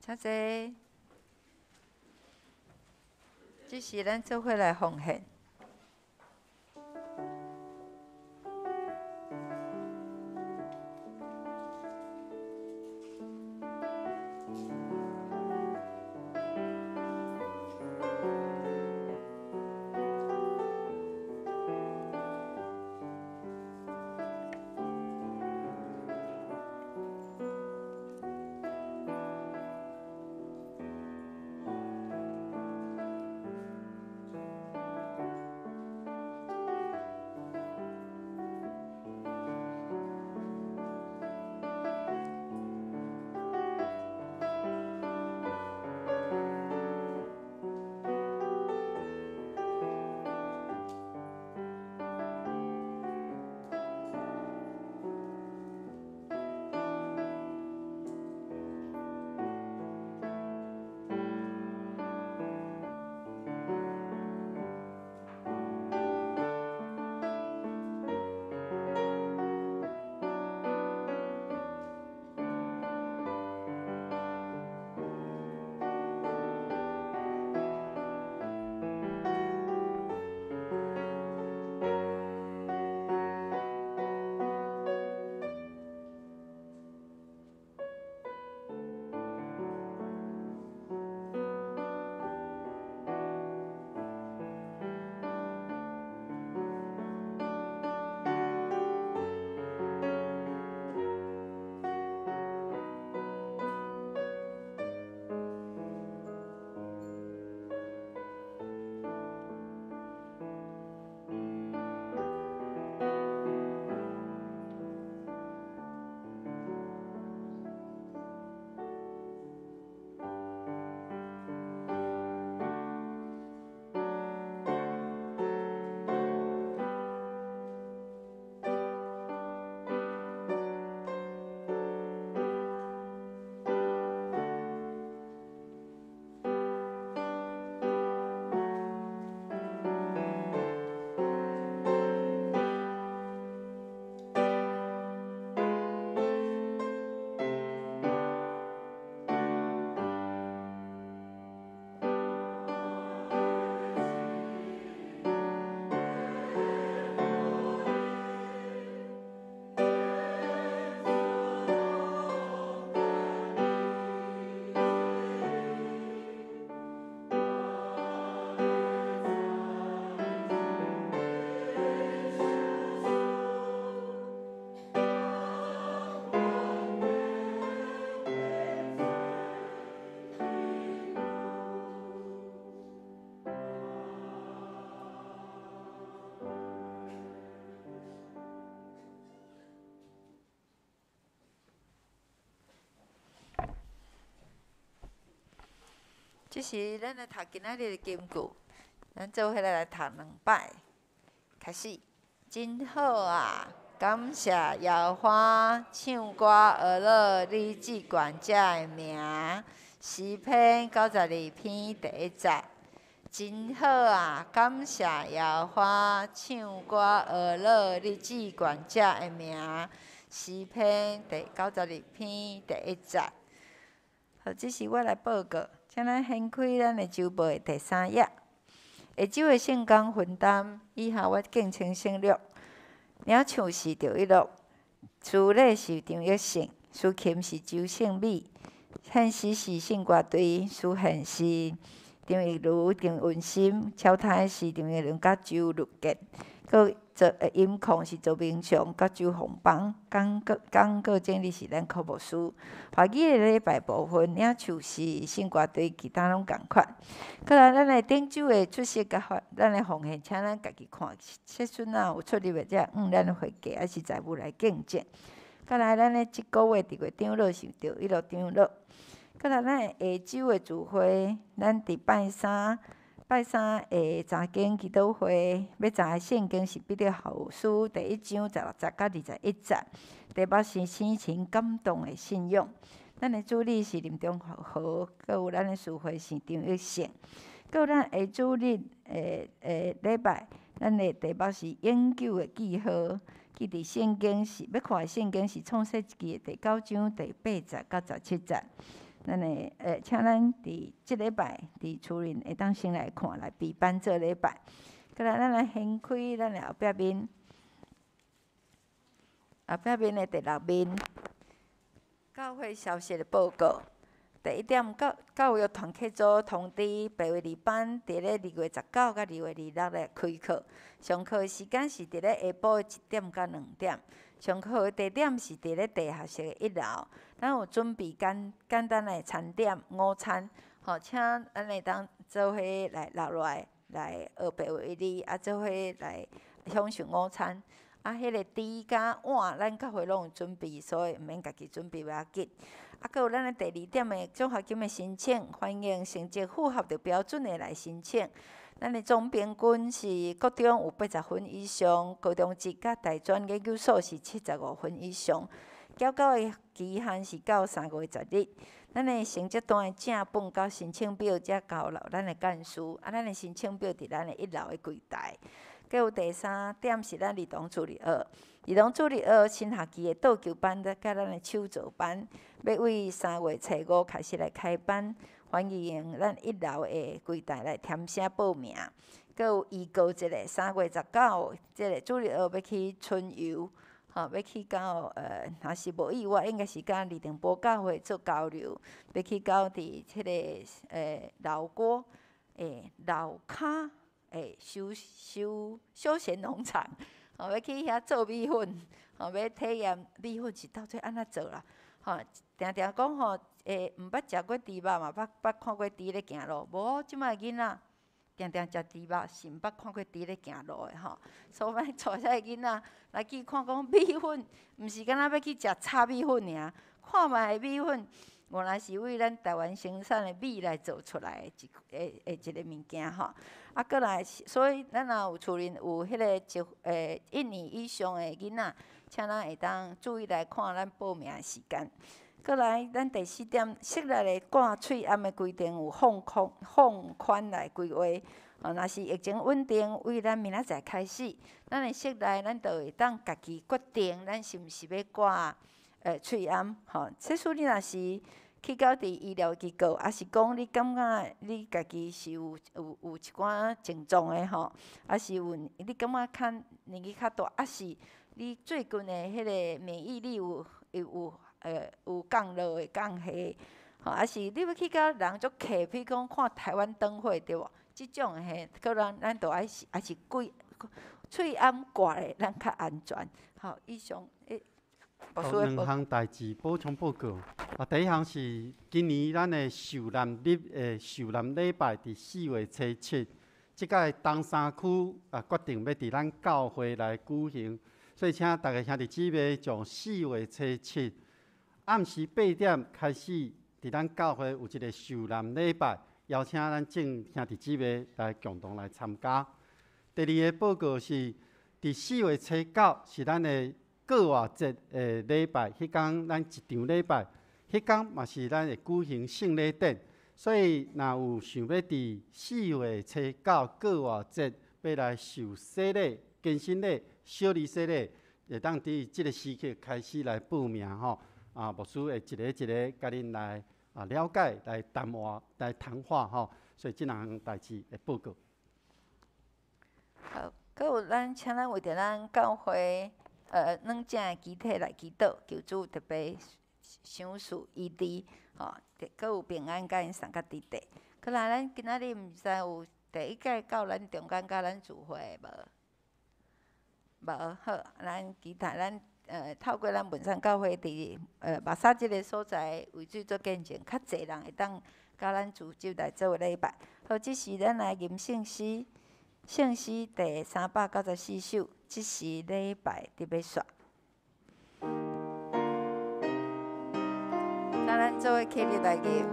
請坐。這是咱做伙來奉獻。這是咱來讀今仔日的金句，咱做伙來讀兩擺。開始，真好啊！感謝耶和華，唱歌學樂你至懸者的名。詩篇92篇第一節。真好啊！感謝耶和華，唱歌學樂你至懸者的名。詩篇第92篇第一節。好，這是我來報告。請咱掀開咱的週報的第三頁。下週的聖工分擔，以下我敬請省略。領唱是趙一樂，司禮是張益勝，司琴是周勝美，獻詩是聖歌隊，司獻是張玉如、張文心，敲台是張玉倫佮周律建，閣做音控是周明祥佮周鳳邦，講告整理是咱柯牧師。華語的禮拜部分，領唱是聖歌隊，其他攏仝款。閣來，咱的頂週的出席佮咱的奉獻，請咱家己看，切孫仔有出入的，才按咱的會計抑是財務來見證。閣來，咱的這個月特別長老是趙一樂長老。閣來，咱的下週的聚會，咱佇拜三。拜三下查經祈禱會，欲查的聖經是彼得後書第一章16節到21節，題目是生情感動的信仰。咱的主日是林中和，閣有咱的司會是張益勝。閣有咱下主日的禮拜，咱的題目是永久的記號。記佇聖經是欲看的聖經是創世記的第九章第8節到17節。咱的請咱佇這禮拜佇厝裡會當先來看，來備班做禮拜。過來，咱來掀開咱的後壁面，後壁面的第六面，教會消息的報告。第一點，教育團契組通知，白話字班佇咧2月19佮2月26來開課。上課的時間是佇咧下晡1點到2點。上課的地點是佇咧地下室的一樓。咱有準備簡單的餐點午餐，吼，請咱會當做伙來留落來，來學白話字，啊，做伙來享受午餐。啊，彼个箸佮碗，咱教會攏有準備，所以毋免家己準備，袂要緊。啊，閣有咱的第二點的獎學金的申請，歡迎成績符合著標準的來申請。咱的總平均是國中有80分以上，高中職佮大專研究所是75分以上。繳交的期限是到3月10日。咱的成績單的正本佮申請表才交予咱的幹事。啊，咱的申請表佇咱的一樓的櫃台。閣有第三點是咱兒童主日學，兒童主日學新學期的桌球班佮咱的手作班，欲對3月初5開始來開班，歡迎咱一樓的櫃台來填寫報名。閣有預告一下，3月19，這个主日學欲去春遊，吼，欲去到若是無意外，應該是佮李定波教會做交流，欲去到佇彼个老撾老跤。休閒農場，吼，欲去遐做米粉，吼，欲體驗米粉是到底按怎做啦？吼，定定講吼，毋捌食過豬肉嘛，捌看過豬咧行路，無，這擺囡仔定定食豬肉是毋捌看過豬咧行路的吼。所以咱帶遮个囡仔來去看講米粉，毋是干焦欲去食炒米粉爾，看覓米粉，原來是為咱台灣生產的米來做出來的一個物件吼。啊，閣來，所以咱若有厝裡有彼个一年以上的囡仔，請咱會當注意來看咱報名的時間。閣來，咱第四點，室內的掛喙罨的規定有放寬來規劃。哦，若是疫情穩定，為咱明仔載開始，咱的室內咱就會當家己決定，咱是毋是欲掛喙罨吼。這使你若是去到佇醫療機構，抑是講你感覺你家己是有一寡症狀的吼，抑是有你感覺較年紀較大，抑是你最近的彼个免疫力有降落的降下，吼，抑是你欲去佮人足客，比如講看台灣燈會對無？這種的嘿，可能咱著愛是抑是規喙罨掛咧，咱較安全。好，以上欸。兩項代誌補充報告。啊，第一項是今年咱的受難日的受難禮拜，佇4月初7，這屆東山區啊決定欲佇咱教會來舉行，所以請逐个兄弟姊妹從4月初7暗時8點開始，佇咱教會有一个受難禮拜，邀請咱眾兄弟姊妹來共同來參加。第二个報告是，佇4月初9是咱的過活節的禮拜，彼工咱一場禮拜，彼工嘛是咱會舉行聖禮典，所以若有想欲佇4月初9過活節欲來受洗禮、堅振禮、小兒洗禮，會當佇這个時刻開始來報名吼。啊，牧師會一个一个共恁來了解、來談話、來談話吼。所以這兩項代誌的報告。好，閣有咱請咱為著咱教會軟正的肢體來祈禱，求主特別賞賜醫治，吼，閣有平安共𪜶送到佇地。閣來，咱今仔日毋知有第一屆到咱中間佮咱聚會無？無好，咱其他咱透過咱文山教會佇目沙這个所在為主做見證，較濟人會當佮咱組織來做禮拜。好，這時咱來吟聖詩，聖詩第394首，這時禮拜佇欲煞。請咱做伙起立來吟。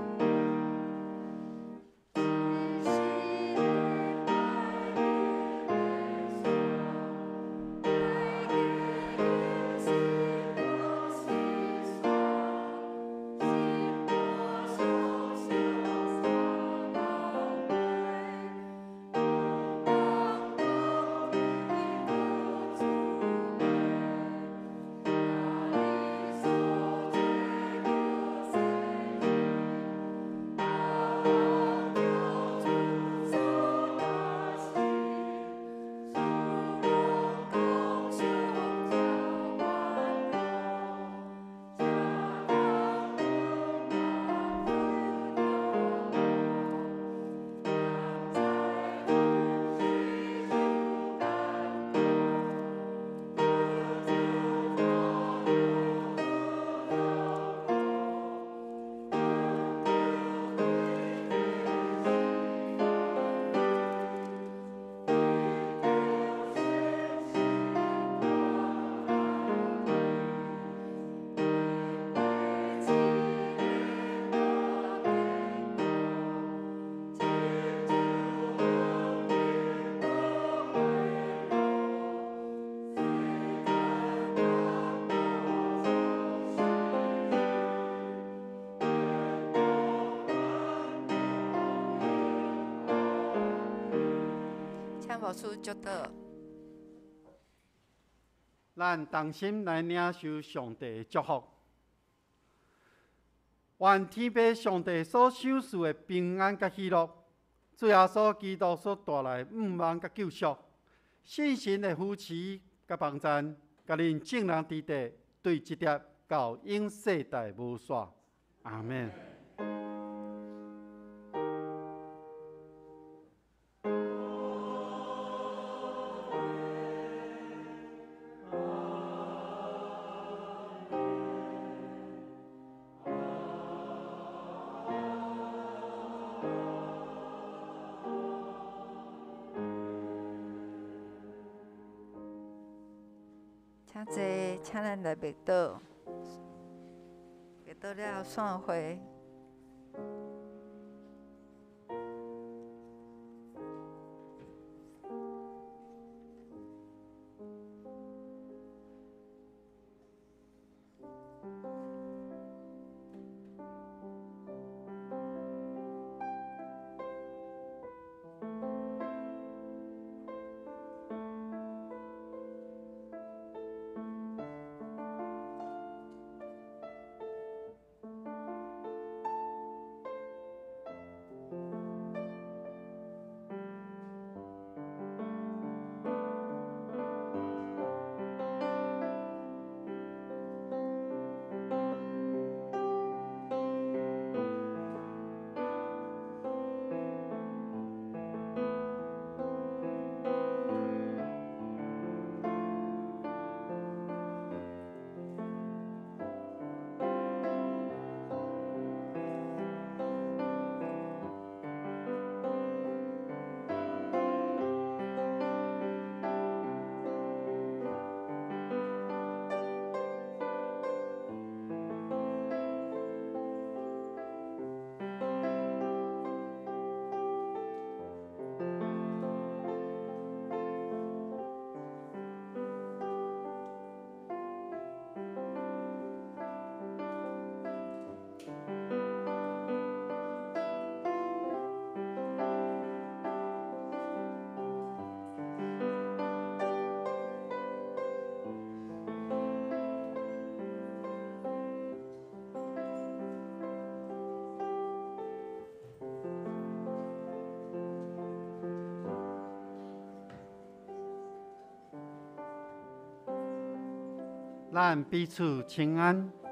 牧師祝禱。咱同心來領受上帝的祝福。願天父上帝所賞賜的平安佮喜樂，主耶穌基督所帶來的盼望佮救贖，聖神的扶持佮幫贊，佮恁眾人佇佇，對這粒到永世代無煞。阿們。請坐，請咱來默禱，默禱了後散會。咱彼此請安。